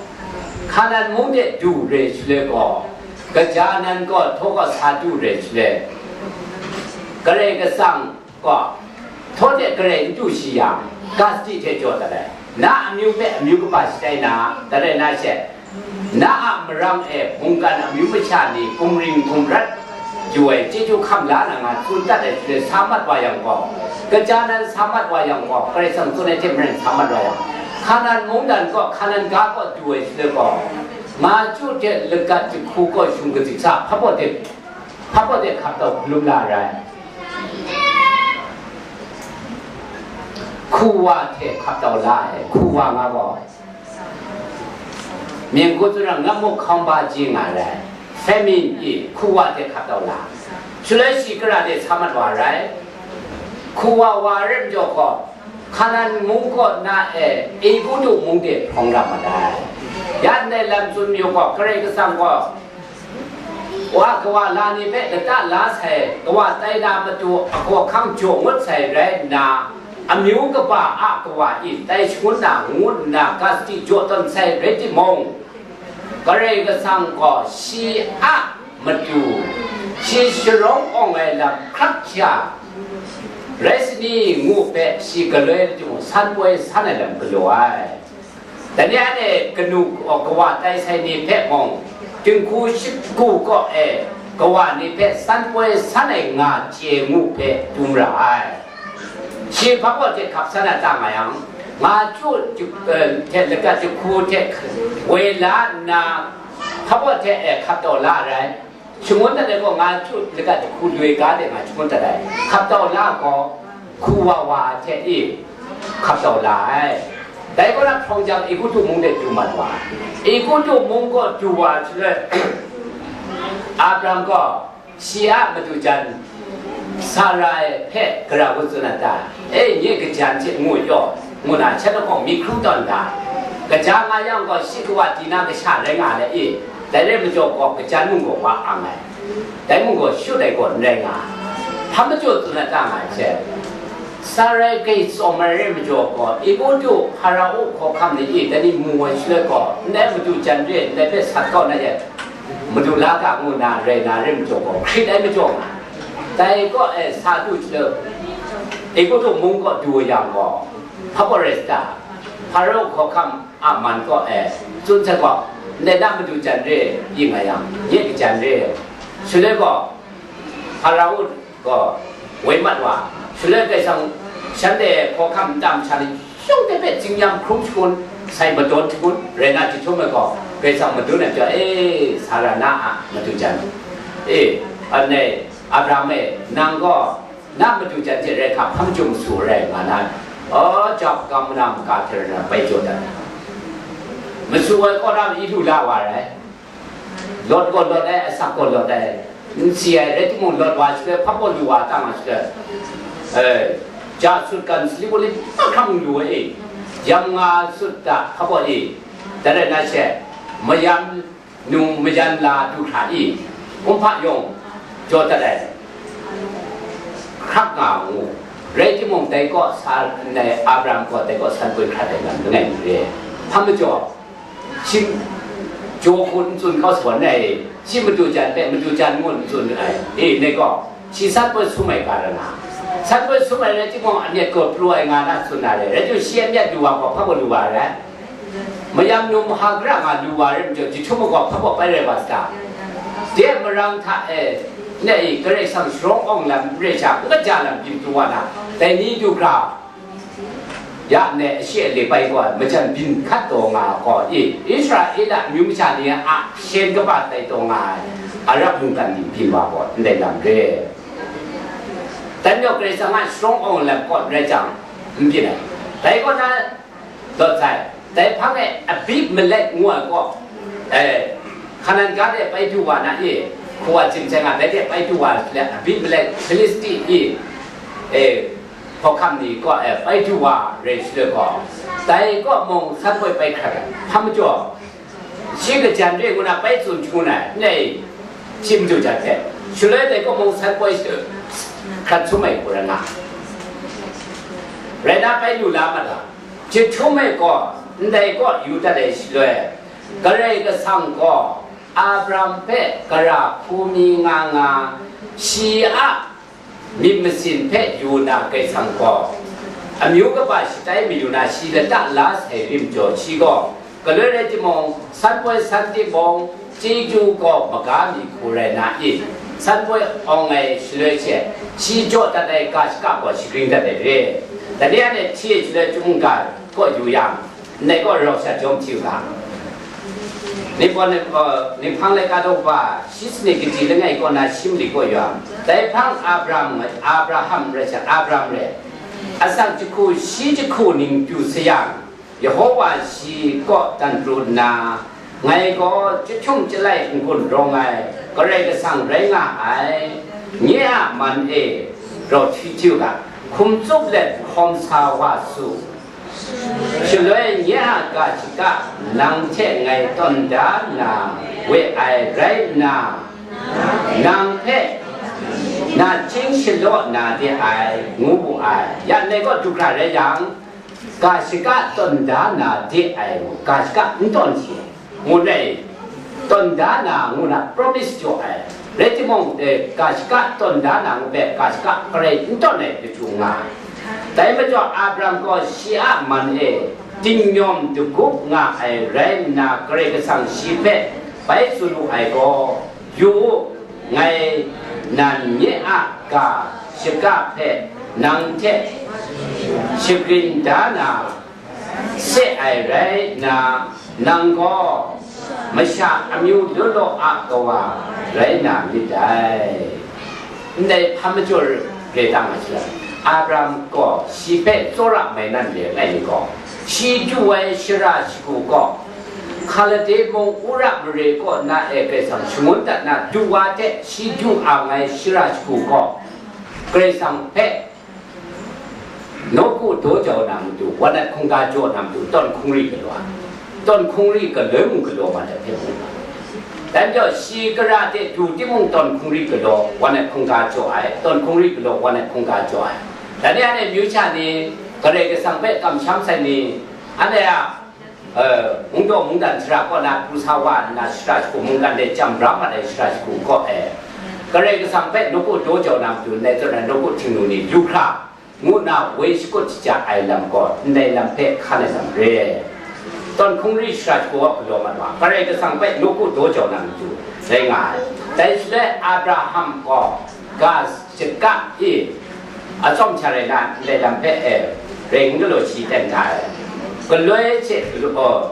Hkanan mung de du re shaloi gaw, kaja nan gaw htaw gaw sa du re shaloi, Karai Kasang gaw, htaw de garai n du shi yang, Gasti hte jaw dat ai. Na amyu hpe amyu kaba shatai na, dat ai na she, na a marang e mungkan amyu masha ni hkum ring hkum rat yu ai chyeju hkam la na nga tsun dat ai shaloi sa mat wa yang gaw, kaja nan sa mat wa yang gaw, Karai Kasang tsun ai hte maren sa mat wa yang, Hkanan mungdan gaw, Hkanan ga gaw du ai shaloi gaw, nga chyu hte lagat jahku gaw shung kazik sa, hpa gaw de, hpa gaw de hkap tau hkalum la rai. Hku wa hte hkap tau la ai, hku wa nga gaw, မြင်းကိုယ်ကျိုး ငတ်မွတ်ခေါင်းပါးခြင်း nga rai, famine i, hku wa hte hkap tau la. Shaloi shi kara de sa mat wa rai. Hku wa wa rai majaw gaw, Hkanan mung kaw na e, Egutu mung de hprawng ra mat ai. Ya ndai lam tsun mayu gaw, Karai Kasang gaw, wa kawa la ni hpe lata la sai, kawa tai na matu ahkaw ahkang jaw ngut sai rai nna, amyu kaba a kawa e tai shangun na ngu nna ga sadi jaw tawn sai rai timung, Karai Kasang gaw shi a matu, shi sharawng awng ai lam hkrak sha rai sani ngu hpe shi galoi timung san poi san ai lam galaw ai. Dai ni anhte kanu kawa tai sai ni hpe mung, dinghku shagu kaw e kawa ni hpe san poi san ai nga chye ngu hpe dum ra ai. Shi hpa baw hte hkap san a ta nga yang, nga chyu hte lagat jahku hte woi la nna, hpa baw hte e hkap taw la ai. Shangun dat ai gaw nga chyu lagat jahku loi ga de nga shangun dat ai. Hkap taw la gaw, hku wa wa hte e hkap taw la ai. Dai kaw na hprawng jang, Egutu mung de du mat wa ai. Egutu mung gaw du wa shaloi, Abraham gaw shi a madu jan Sarai hpe gara ngu tsun a ta? E, nye kajan hte ngu yaw, ngu na shanhte hkawng myit hkrum tawn ga. Kaja nga yang gaw, shi kawa di na kasha rai nga le i? Dai rai majaw gaw, kajan mung gaw wa ang ai. Dai mung gaw, shut ai gaw n rai nga ai. Hpa majaw tsun a ta nga ai hte, Sarai grai tsawm ai rai majaw gaw, Egutu Hparao hkawhkam ni i, dai ni mu ai shaloi gaw, ndai madu jan re, ndai hpe sat kau na yet, madu la ga ngu na rai na rai majaw gaw, hkrit ai majaw nga. Dai kaw e sa du shaloi, Egutu mung kaw du yang gaw, hpa gaw rai sa ta? Hparao hkawhkam a man kaw e tsun sai gaw, ndai na madu jan re, yu nga yang, nye kajan re. Shaloi gaw, Hparao gaw woi mat wa, shaloi Karai Kasang shanhte hkawhkam nta masha ni shawng de hpe tsin-yam hkrum shangun, sai madawn shangun rai na jahtum ai gaw, Karai Kasang madun ai pyi, e, Sara na a madu jan, e, anhte Abraham e, nang gaw na madu jan hte rai hkap hpa majaw masu rai nga na, aw, ja hpakam mana maga hte rai na bai jaw dat ai. Masu ai kaw na ma i lu la wa rai. Lawt gaw lawt ai, asak gaw lawt ai, n si ai, rai timung, lawt wa shaloi, hpa baw lu wa ta nga shaloi, e, ja sut kan sali buli mahkang lu ai, yam nga sut ta hpa baw i, dai rai na she, mayam num mayan la du hkra i, kumhpa yawng jaw dat ai, hkrak nga ngu. Rai timung, dai kaw sa ndai Abraham gaw dai kaw san poi hkrat ai lam langai mi re. Hpa majaw, shi jaw hku n tsun kau sa ai, shi madu jan hpe madu jan ngu n tsun ai, e, ndai gaw, shi san poi sum ai ga rai nga, san poi sum ai rai timung, anyat gaw pru ai nga na tsun na re, rai timung, shi anyat lu wa gaw hpa baw lu wa rai, mayam num hkra nga lu wa rai majaw, jahtum ai gaw hpa baw bai rai wa sa ta? De marang hta e, ne i, Karai Kasang sharawng awng lam n rai sha, n kaja lam byin pru wa na, dai ni du hkra, ya ne, ashi ale bai gaw majan byin hkat taw nga gaw i, Israela amyu masha ni a shen kaba tai taw nga ai Arab mungkan ni byin wa gaw ndai lam re. Dan yawng Karai Kasang a sharawng awng lam kaw n rai jang, n byin ai. Dai kaw na dawt sai, dai hpang e Abimelek ngu ai gaw, e, Hkanan ga de bai du wa na i, hku wa jim sai nga, dai de bai du wa le, Abimelek Hpilisti i, e, hkawhkam ni kaw e bai du wa rai shaloi gaw, dai kaw mung san poi bai hkrat ai. Hpa majaw, shi kajan re ngu na bai tsun shangun ai, ndai shi madu jan hte, shaloi dai kaw mung san poi hkrat sum ai hku rai nga, rai na bai lu la mat ga. Jahtum ai gaw, ndai kaw yu dat ai shaloi, Karai Kasang gaw Abraham hpe gara hku mi nga nga, shi a myit masin hpe yu na Karai Kasang gaw, amyu kaba shatai mayu na shi lata la sai rim jaw, shi gaw galoi rai timung, san poi san timung, chyeju gaw maga mi hku rai na i, san poi awng ai shaloi she, shi jaw dat ai ga shaka gaw shagring dat ai re. Dai ni anhte hti ai shaloi chyum ga kaw yu yang, ndai kaw rau sha jawm hti u ga. Ni gaw, ni, uh, ni hpang laika daw kaba shi sanit kaji langai kaw na shi mali kaw ya, dai hpang Abraham, Abraham rai sha, Abraham rai, asak jahku shi jahku ning pyu sayang, Yehowa shi kaw dan pru nna, ngai gaw chyahtum chyalai n-gun rawng ai Karai Kasang rai nga ai, nye a man e rau hti hti u ga. hkum tsup let hkawm sa wa su. Shaloi nye a ga shaka nang hte ngai tawn da na we ai rai nna, nang hpe nachying shalaw na de ai, ngu wu ai. Ya ndai kaw du hkra rai yang, ga shaka tawn da na de ai, ga shaka n tawn shi, ngu rai, tawn da na ngu na promise jaw ai. Rai timung, eh, ga shaka tawn da na ngu hpe ga shaka garai n tawn ai lachyum nga ai. Dai majaw Abraham gaw shi a man e dingnyawm dagup nga ai rai nna, Karai Kasang shi hpe bai tsun wu ai gaw, yu u, ngai nan nye a ga shaka hpe nang hte shagrin da na se ai rai nna, nang gaw masha amyu law law a kawa rai na myit dai. Ndai hpa majaw re tang a sha, Abraham gaw shi hpe tsawra mai nan re ai ni gaw, shi du ai shara shagu gaw, Hkalade mung Ura mare kaw na e Karai Kasang shangun dat na du wa hte shi du ang ai shara shagu gaw, Karai Kasang hpe nawku daw jau na matu, wanat hkungga jaw na matu, tawn hkungri galaw ai. Tawn hkungri galoi mung galaw mat ai hpe mung. Dan jau shi gara hte du timung tawn hkungri galaw, wanat hkungga jaw ai, tawn hkungri galaw, wanat hkungga jaw ai. Dan ni anhte myu sha ni, Karai Kasang hpe kamsham sai ni, anhte a, eh, mungdaw mungdan shara kaw na pru sa wa nna, shara shagu mungkan de chyam bra mat ai shara shagu kaw e, Karai Kasang hpe nawku daw jau na matu, ndai zawn ai nawku htingnu ni lu hkra, ngu nna woi shakut shaja ai lam gaw, ndai lam hpe hkan ai lam re. Tawn hkungri shara shagu a galaw mat wa, Karai Kasang hpe nawku daw jau na matu, rai nga ai. Dai shaloi Abraham gaw ga shaka i, atsawm sha rai na, ndai lam hpe e, rai n galaw shi ten ga ai. Galoi hte galaw,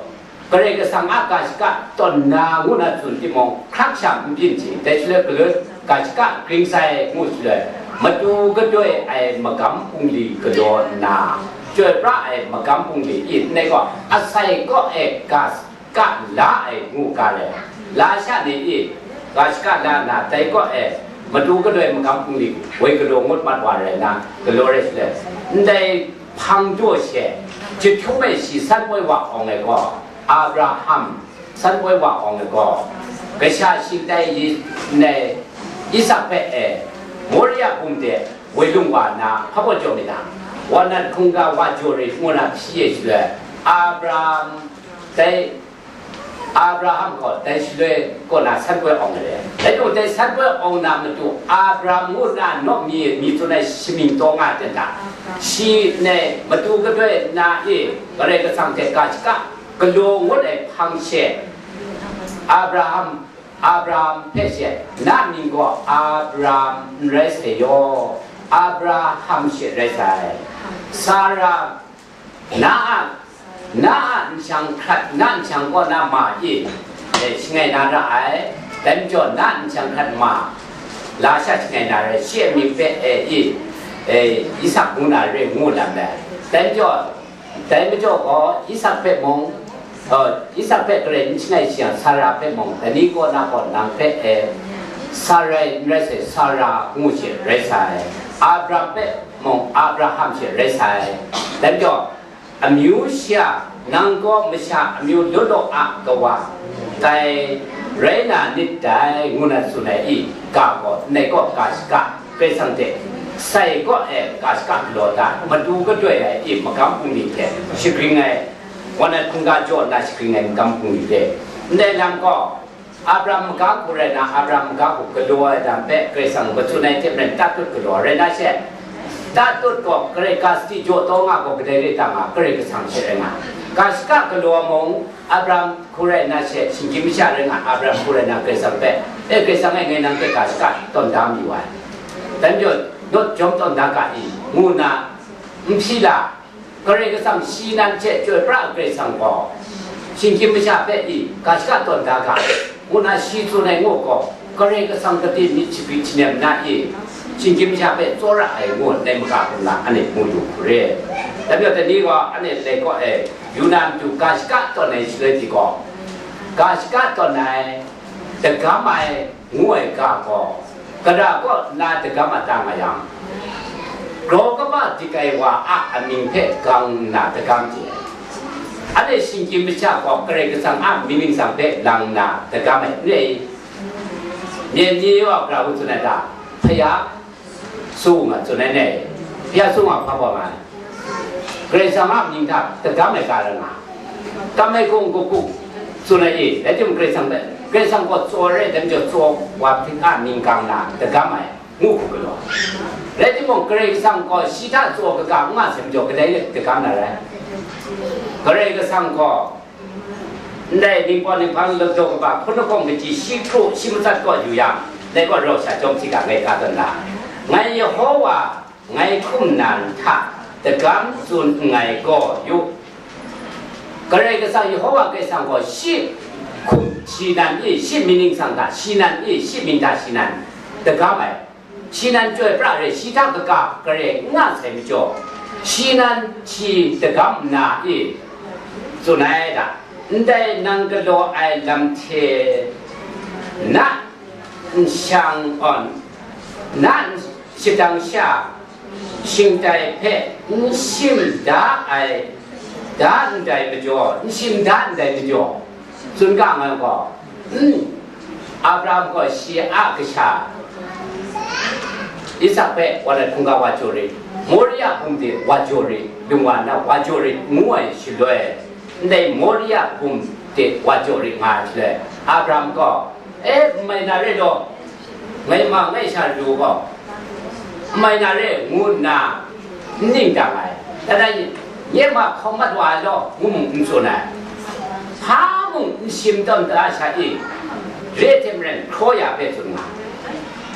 Karai Kasang a ga shaka tawn na ngu na tsun timung, hkrak sha n byin hte, dai shaloi galoi ga shaka gring sai ngu shaloi, matu gadoi ai magam bungli galaw nna, chyoi pra ai magam bungli i, ndai gaw, asai kaw e ga shaka la ai ngu ga rai. La sha ni i, ga shaka la nna, dai kaw e matu gadoi magam bungli woi galaw ngut mat wa rai nna, galaw rai shaloi, ndai hpang jaw she, jahtum e shi san poi wa awng ai gaw, Abraham san poi wa awng ai gaw, kasha shingtai yi ndai Isak hpe e, Moria bum de woi lung wa nna, hpa baw jaw myit dang, wanat hkungga wa jaw rit ngu na hpyi e shaloi, Abraham dai, Abraham gaw dai shaloi kaw na san poi awng ai re. Dai gaw dai san poi awng na matu, Abraham ngu na nawk mi, mi tsun ai shamying taw nga ai ten hta, shi ndai matu gadoi na e, Karai Kasang hte ga shaka galaw ngut ai hpang she, Abraham, Abraham hpe she, na mying gaw Abraham n rai sai yaw, Abraham she rai sai. Sara, na a, na a nshang hkrat, na nshang kaw na ma e, e, shangai na ra ai. Dai majaw, na nshang hkrat ma, la sha shangai na rai, shi a mying hpe, e, e, e, Isak ngu na re ngu lam ai. Dai majaw, dai majaw gaw, Isak hpe mung, uh, Isak hpe garai n shangai shi yang, Sara hpe mung, dai ni kaw na gaw, nang hpe, e, Sarai n rai sai, Sara ngu she rai sai. Abraham hpe mung, Abraham she rai sai. Dai majaw, amyu shi a, nang gaw masha amyu law law a kawa tai rai na nit dai, ngu na tsun ai i, ga gaw, ndai kaw ga shaka, Karai Kasang hte sai kaw e ga shaka galaw da, matu gadoi ai i, magam bungli hte shagring ai, wanat hkungga jaw nna shagring ai magam bungli hte, ndai lam gaw, Abraham maga hku rai na, Abraham maga hku galaw ai lam hpe Karai Kasang matsun ai hte maren tatut galaw ai rai na she, tatut gaw Karai ga sadi jaw taw nga gaw kadai re ta nga, Karai Kasang she rai nga. Ga shaka galaw mung, Abraham hku rai na she, shinggyim masha rai nga, Abraham hku rai na Karai Kasang hpe, e, Karai Kasang e, ngai nang hte ga shaka tawn da mayu ai. Dai majaw, nawt jawm tawn da ga i, ngu nna n hpyi la, Karai Kasang shi nan hte chyoi pra ai Karai Kasang gaw, shinggyim masha hpe i, ga shaka tawn da ga, ngu nna shi tsun ai ngu gaw, Karai Kasang gade myit shagrit shanem na i, shinggyim masha hpe tsawra ai ngu, ndai maga hkum na, anhte mu yu hku re. Dai majaw, dai ni gaw, anhte lai kaw e, yu na matu ga shaka tawn ai shaloi pyi gaw, ga shaka tawn ai, dagam ai, ngu ai ga gaw, gara kaw na dagam a ta nga yang, grau kaba Dingkai wa a amying hpe gang nna dagam chye ai. Anhte shinggyim masha gaw Karai Kasang a mying ningsang hpe lang nna dagam ai n rai i? Myen ni wa gara hku tsun ai ta? Hpaya sung a tsun ai ne? Hpaya sung a hpa gaw nga ai? Karai Kasang a mying hta dagam ai ga rai nga ai. Kam ai hkung kaku tsun ai i? Rai timung, Karai Kasang hpe, Karai Kasang gaw tsaw ai rai, dai majaw tsaw wa hpring a mying gang nna dagam ai. Ngu hku galaw. Rai timung, Karai Kasang gaw shi hta tsaw kaga n nga sai majaw, kadai dagam na rai? Karai Kasang gaw ndai ningpawt ninghpang ladaw kaba hpun lahkawng kaji shi hkru shi matsat kaw yu yang, dai gaw rau sha jawm hti ga ngai ka tawn da. Ngai Yehowa, ngai hkum nan hta dagam tsun nngai gaw yu. Karai Kasang Yehowa Karai Kasang gaw shi hkum shi nan i, shi mying ningsang hta shi nan i, shi mying hta shi nan dagam ai. Shi nan chyoi pra re, shi hta kaga kare n nga sai majaw, shi nan shi dagam nna i, tsun ai da. Ndai nang galaw ai lam hte na nshang, aw, na shadang sha, shingtai hpe n shim da ai, da ndai majaw, n shim da ndai majaw, tsun ga nga gaw, n, Abraham gaw shi a kasha Isak hpe wa nat hkungga wa jaw rit, Moria hpung de wa jaw rit, lung wa nna wa jaw rit, ngu ai shaloi, ndai Moria hpung de wa jaw rit nga ai shaloi, Abraham gaw, E, n mai na re law, ngai ma ngai sha ru gaw, n mai na re, ngu nna n ning dang ai. Dai na, nye ma hkau mat wa ai law, ngu mung n tsun ai. Hpa mung n shim tawn da sha i, re ai hte maren hkraw ya hpe tsun nga ai.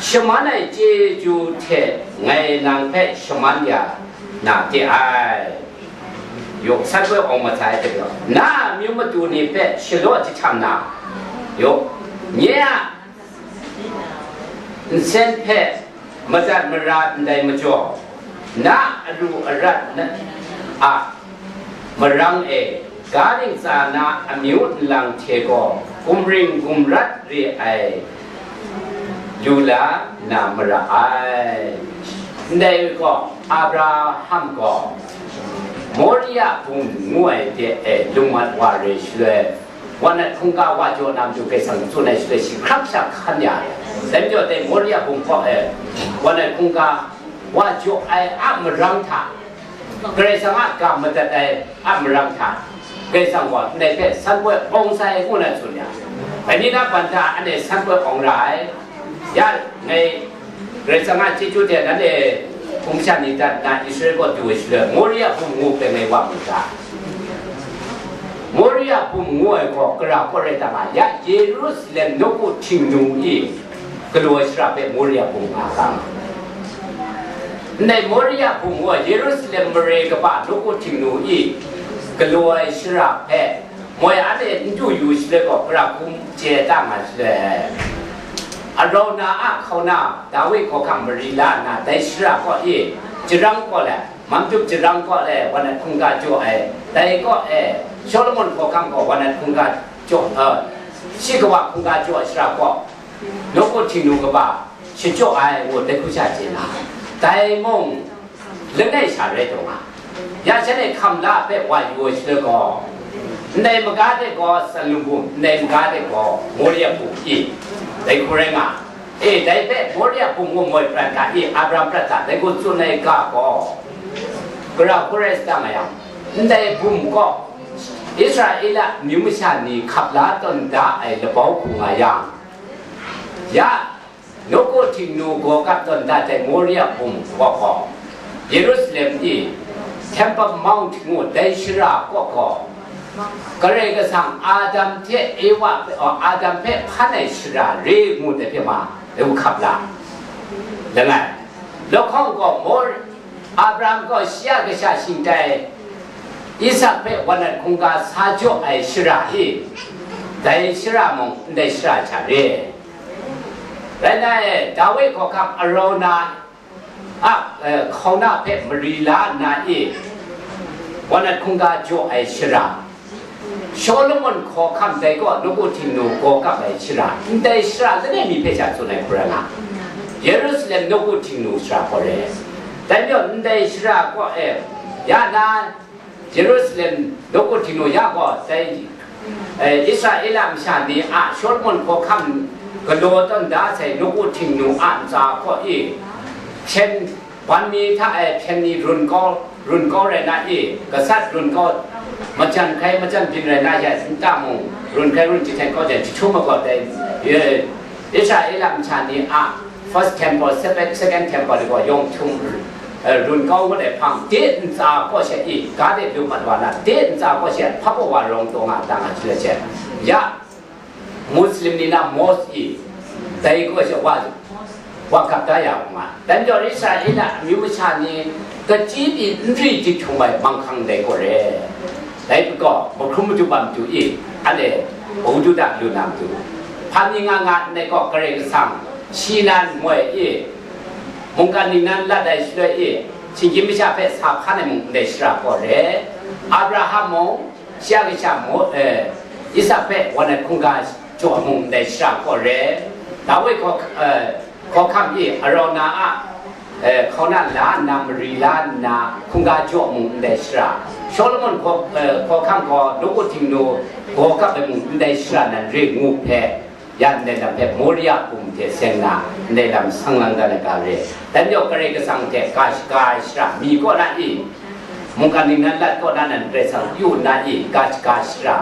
Shaman ai chyeju hte ngai nang hpe shaman ya na de ai. Yawk, san poi awng masai hte gaw, na a myu madu ni hpe shalaw jahtam na, yawk, nye a nsen hpe madat mara ndai majaw, na aru arat na a marang e, ga ntsa na amyu nlang hte gaw gumring gumrat re ai lu la na mara ai. Ndai gaw Abraham gaw Moria hpung ngu ai de e lung mat wa re shaloi, wa nat hkungga wa jaw na matu Karai Kasang tsun ai shaloi, shi hkrang sha hkan ya ai. Dai majaw dai Moria hpung hkaw e wa nat hkungga wa jaw ai a marang hta, Karai Kasang a ga madat ai a marang hta, Karai Kasang gaw ndai hpe san poi awng sai ngu na tsun ya. Dai ni na ban hta anhte san poi awng ra ai. Ya, ngai Karai Kasang a chyeju hte nanhte hpung sha ni dat nna Israel kaw du ai shaloi, Moria hpung ngu hpe ngai wa mu ga. Moria hpung ngu ai gaw gara kaw rai ta nga, ya Yerusalem nawku htingnu i galaw ai shara hpe Moria hpung nga ga. Ndai Moria hpung ngu ai Yerusalem mare kaba nawku htingnu i galaw ai shara hpe moi anhte n du yu shaloi gaw, gara hkum chye da nga shaloi, Arauna a hkauna Dawi hkawhkam mari la nna, dai shara kaw e jarang kaw let, Mamjup jarang kaw e wa nat hkungga jaw ai, dai kaw e Solomon hkawhkam gaw wa nat hkungga jaw, uh, shi kawa hkungga jaw ai shara kaw, nawku htingnu kaba shachyaw ai ngu dai hku sha chye na, dai mung langai sha rai taw nga. Ya shanhte hkam la hpe wa yu ai shaloi gaw, ndai maga de gaw Salum hpung, ndai maga de gaw Moria hpung i, dai hku rai nga. E, dai hpe Moria hpung ngu moi prat ga i, Abraham prat ga, dai hku tsun ai ga gaw, gara hku rai sa nga yang, ndai hpung kaw Israela amyu masha ni hkap la tawn da ai labau hku nga yang, ya nawku htingnu gaw kap tawn dat ai Moria hpung kaw gaw, Yerusalem i Temple Mount ngu dai shara kaw gaw, Karai Kasang Adam hte Ewa hpe, oh, Adam hpe hpan ai shara re ngu dai hpe ma, dai hku hkap la langai. Lahkawng gaw Mor-, Abraham gaw shi a kasha shingtai Isak hpe wa nat hkungga sa jaw ai shara i, dai shara mung ndai shara hta re. Rai nna e, Dawi hkawhkam Arauna a, eh, hkauna hpe mari la nna e, wa nat hkungga jaw ai shara, Solomon hkawhkam dai kaw nawku htingnu gaw kap ai shara, ndai shara langai mi hpe sha tsun ai hku rai nga, Yerusalem nawku htingnu shara gaw re. Dai majaw ndai shara kaw e, ya na Jerusalem nawku htingnu ya gaw, dai, eh, Israela masha ni a Solomon hkawhkam galaw tawn da sai nawku htingnu a ntsa kaw i, hpyen, ban mi hta e hpyen ni run kau, run kau rai na i, gasat run kau, majan hkai majan byin rai na ya nta mung, run hkai run jahten kau jan jahtum ai gaw dai, eh, Israela masha ni a First Temple, Second, Second Temple gaw yawng htum, eh, run kau ngut ai hpang, de ntsa kaw she i, ga de lu mat wa na, de ntsa kaw she hpa kaw wa rawng taw nga, da nga jile she. Ya, Muslim ni na mosque i, dai kaw she wa, wa gap da ya nga. Dan jaw Israela amyu masha ni, kachyi pyi n ri jahtum ai manghkang dai kaw re. Dai pyi gaw, mahkrum madu bam madu i, ale, Bahududa lu na madu. Hpa mi nga nga ndai gaw Karai Kasang, Sinan ngoi i, mungkan ningnan lat ai shaloi i, shinggyim masha hpe sa hkan ai mung ndai shara kaw re. Abraham mung, shi a kasha mung, eh, Isak hpe wan ai hkungga jaw mung ndai shara kaw re. Dawi hkaw, eh, hkawhkam i Arauna a, eh, hkauna la nna, mari la nna, hkungga jaw mung ndai shara. Solomon hkaw-, eh, hkawhkam gaw nawku htingnu gaw kap ai mung ndai shara nan re ngu hpe, ya ndai lam hpe Moria hpung hte seng na, ndai lam sang lang dan ai ga re. Dan yawng Karai Kasang hte ga shaga ai shara mi kaw na i, mungkan ningnan lat kaw na nan Karai Kasang yu nna i, ga shaga shara,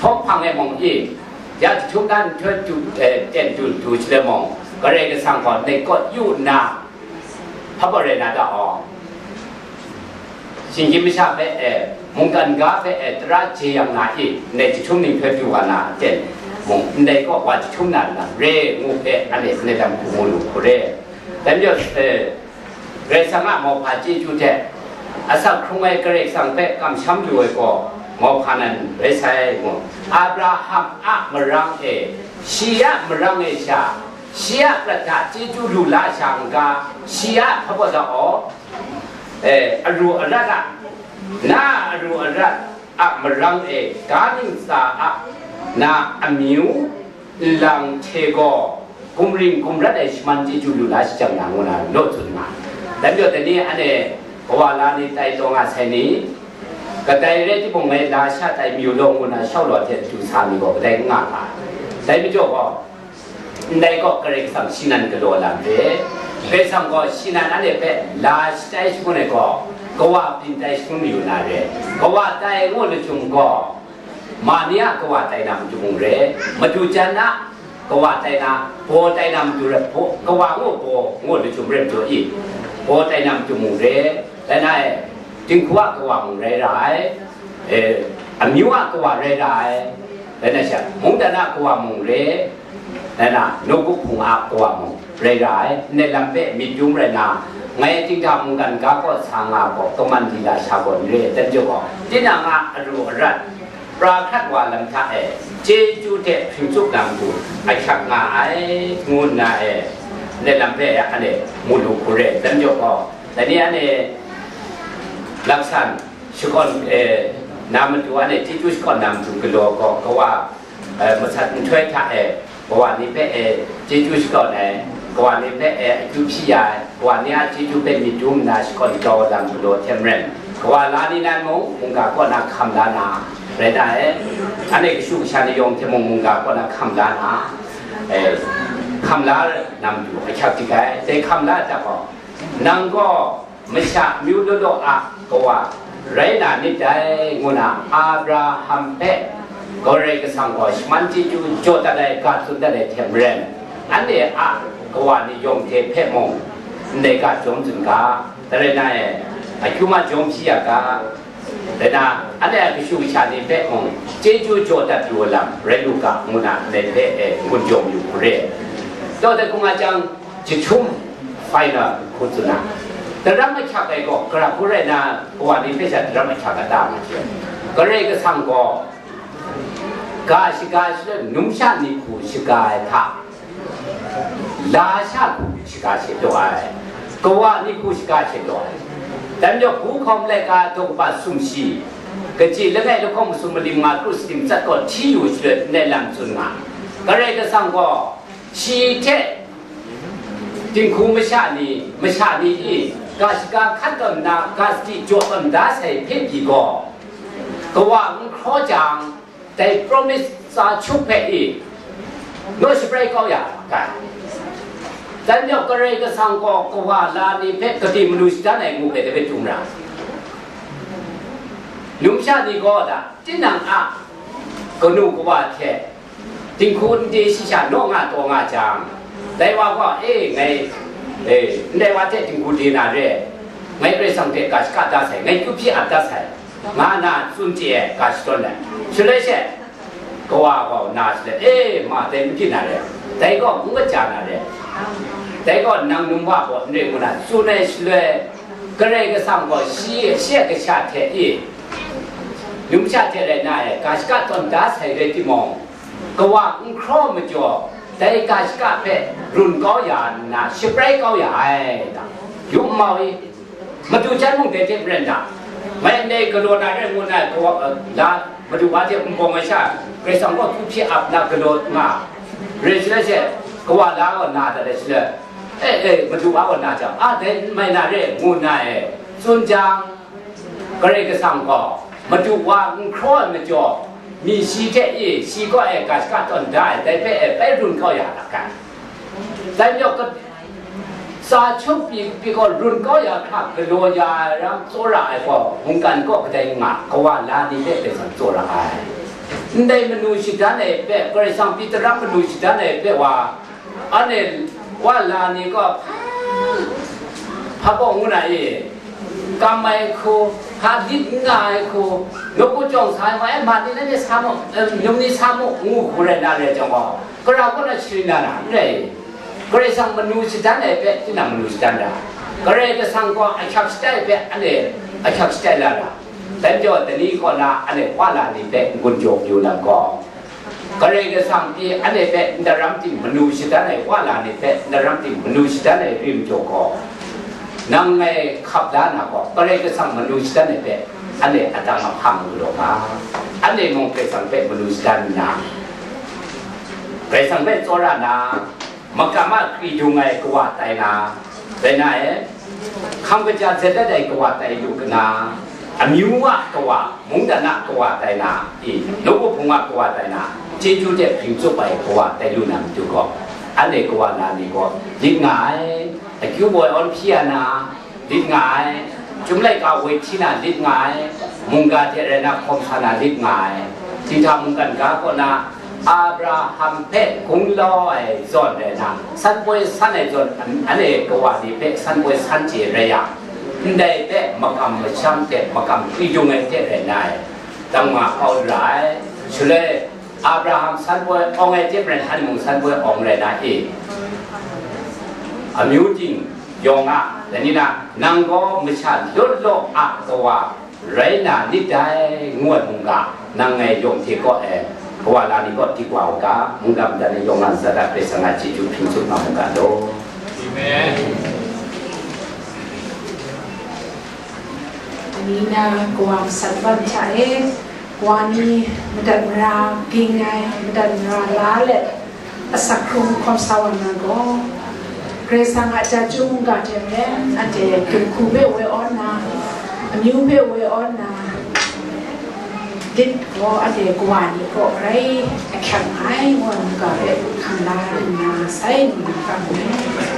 htawk hpang e mung i, ya jahtum na nhtoi du, eh, ten du du shaloi mung, Karai Kasang gaw ndai kaw yu nna, hpa gaw rai na ta aw. Shinggyim masha hpe e, mungkan ga hpe e, tara jeyang na i, ndai jahtum ning hpe pru wa na ten mung, ndai kaw wa jahtum na nna re ngu hpe, anhte ndai lam hku mu lu hku re. Dai majaw, e, Karai Kasang a mauhpa chyeju hte, asak hkrung ai Karai Kasang hpe kamsham lu ai gaw, mauhpa nan rai sai mu. Abraham a marang e, shi a marang e sha, shi a prat hta chyeju lu la sha n ga, shi a hpa gaw da aw, e, aru arat a, na aru arat a marang e ga ntsa a na amyu nlang hte gaw gumring gumrat ai shaman chyeju lu la shajang na ngu na law tsun nga. Dan jaw dai ni anhte kawa la ni tai taw nga sai ni, kadai rai timung ngai la sha tai mayu law ngu na shau law hte du sa ni gaw kadai n nga ga. Dai majaw gaw, ndai gaw Karai Kasang shi nan galaw lam re. Karai Kasang gaw shi nan anhte hpe la shatai shangun ai gaw, kawa byin tai shangun mayu na re. Kawa tai ngu lachyum gaw, ma ni a kawa tai na matu mung re. Madu jan a kawa tai na, baw tai na matu re. Baw, kawa ngu baw ngu lachyum re majaw i, baw tai na matu mung re. Dai na e, dinghku a kawa mung rai ra ai, e, amyu a kawa rai ra ai, dai na sha, mungdan a kawa mung re, dai na, nawku hpung a kawa mung rai ra ai, ndai lam hpe myit dum rai na, ngai Jinghta mungkan ga kaw sa nga gaw, kaman di la sha gaw n re, dan jaw gaw, tinang a aru arat, pra hkrat wa lam hta e, chyeju hte hpring tsup na matu ahkyak nga ai, ngu nna e, ndai lam hpe anhte mu lu hku re, dan jaw gaw, dai ni anhte laksan shakawn, eh, na matu anhte chyeju shakawn na matu galaw gaw, kawa, eh, masat nhtoi hta e, kawa ni hpe e chyeju shakawn ai, kawa ni hpe e akyu hpyi ya ai, kawa ni a chyeju hpe myit dum nna shakawn jau ai lam galaw hte maren, kawa la ni nan mung mungga kaw na hkam la na rai na e, anhte kashu kasha ni yawng hte mung mungga kaw na hkam la na, eh, hkam la na matu ahkyak dik ai, dai hkam la ai hta gaw, nang gaw masha amyu law law a kawa rai na nit dai, ngu na Abraham hpe Karai Kasang gaw shaman chyeju jaw dat ai, ga tsun dat ai hte maren, anhte a kawa ni yawng hte hpe mung ndai ga jawm tsun ga, dai rai na e, ahkyu ma jawm shi ya ga, dai na, anhte a kashu kasha ni hpe mung chyeju jaw dat yu ai lam rai lu ga, ngu na ndai hpe e n-gun jaw mayu hku re. Dawt ai hku nga jang, jahtum final hku tsun na, daram ahkyak ai gaw, gara hku rai na, kawa ni hpe sha daram ahkyak a ta nga hte, Karai Kasang gaw ga shaga shaloi, numsha ni hku shaga ai hta, la sha hku shaga she daw ai, kawa ni hku shaga she daw ai. Dai majaw, hku hkawm laika daw kaba sumshi, kaji langai lahkawng masum malim nga kru sadim tsat gaw hti yu shaloi ndai lam tsun nga. Karai Kasang gaw shi hte dinghku masha ni, masha ni i, ga shaga hkat tawn nna, ga sadi jaw tawn da sai hpe pyi gaw, kawa n hkraw jang, dai promise tsa chup hpe i, naw shabrai kau ya ai. Dai majaw Karai Kasang gaw kawa la ni hpe gade manu shadan ai ngu hpe dai hpe htum ra. Numsha ni gaw da, tinang a kanu kawa hte dinghku nde shi sha naw nga taw nga jang, dai wa gaw, e, ngai, e, ndai wa hte dinghku de na re, ngai Karai Kasang hte ga shaka da sai, ngai kyu hpyi ap da sai, nga na tsun chye ai ga shadawn ai. Shaloi she, kawa gaw na shaloi, e, ma, dai n byin na re, dai gaw n kaja na re, dai gaw nang num wa gaw n re ngu na tsun ai shaloi, Karai Kasang gaw shi, shi a kasha hte i, numsha hte rai na e, ga shaka tawn da sai rai timung, kawa n hkraw majaw, dai ga shaka hpe run kau ya nna, shabrai kau ya ai, yu nmau i, madu jan mung dai hte maren da, mai ndai galaw na rai ngu na, kawa, eh, la, madu wa hte n bawng ai sha, Karai Kasang gaw hku hpyi ap na galaw nga, rai shaloi she, kawa la gaw na dat ai shaloi, e, e, madu wa gaw na jang, a, dai n mai na re, ngu na e, tsun jang, Karai Kasang gaw madu wa n hkraw ai majaw, mi shi hte i, shi kaw e ga shaka tawn da ai, dai hpe e bai run kau ya na kan. Dai majaw, ka-, tsa chup pyi, pyi gaw run kau ya hkra galaw ya ai ram tsawra ai gaw, mungkan kaw kadai nga, kawa la ni hpe Karai Kasang tsawra ai. Ndai manu shadan ai hpe, Karai Kasang pyi daram manu shadan ai hpe wa, anhte wa la ni gaw hpa, hpa gaw ngu na e, kam ai hku, hpa lit n nga ai hku, nawku chyawng sa ai ma, e, ma ni, nanhte sa mu, e, num ni sa mu, ngu hku rai na re ai jang gaw, gara kaw na sharin na na n rai. Karai Kasang manu shadan ai hpe, tinang manu shadan ra. Karai Kasang gaw ahkyak shatai ai hpe, anhte ahkyak shatai la ra. Dai majaw, dai ni kaw na, anhte wa la ni hpe n-gun jaw yu lam gaw, Karai Kasang pyi anhte hpe n daram ting manu shadan ai wa la ni hpe n daram ting manu shadan ai rim jaw gaw, nang ngai hkap da na gaw, Karai Kasang manu shadan ai hpe anhte adang ahkang galaw nga, anhte mung Karai Kasang hpe manu shadan nna, Karai Kasang hpe tsawra na, makam a kri dung ai kawa tai na, rai na e, hkam kaja zet dat ai kawa tai lu kena, amyu a kawa, mungdan a kawa tai na, i, nawku hpung a kawa tai na, chyeju hte hpring tsup ai kawa tai lu na matu gaw, anhte kawa na ni gaw lit nga ai, akyu baw ai awn hpyi ya na, lit nga ai, Chyum laika woi hti na lit nga ai, mungga hte rai na hkawm sa na lit nga ai, Htingsa mungkan ga kaw na Abraham hpe gunglau ai zawn rai na, san poi san ai zawn, an-, anhte kawa ni hpe san poi san chye rai yang, ndai hpe makam masham hte makam kri dung ai hte rai na ai, dang ma kau ra ai. Shaloi, Abraham san poi awng ai hte maren, anhte mung san poi awng rai na e? Amyu ting yawng a, dai ni na, nang gaw masha lawt law a kawa rai na nit dai, ngu ai mungga, nang ngai yawng hte kaw e, kawa la ni kaw dik wa u ga, mungga madat ni yawng nga ntsa da, Karai Kasang a chyeju hpring tsup nga mu ga law. Amen. Dai ni na, kawa masat wan hta e, wa ni madat mara ging ai, madat mara la let, asak hkrung hkawm sa wa na gaw, Karai Kasang a chyeju mungga hte maren, anhte dinghku hpe woi awn na, amyu hpe woi awn na, lit gaw anhte kawa ni kaw rai ahkyak nga ai, ngu ai mungga hpe hkam la nna sai ngu na hkam ai.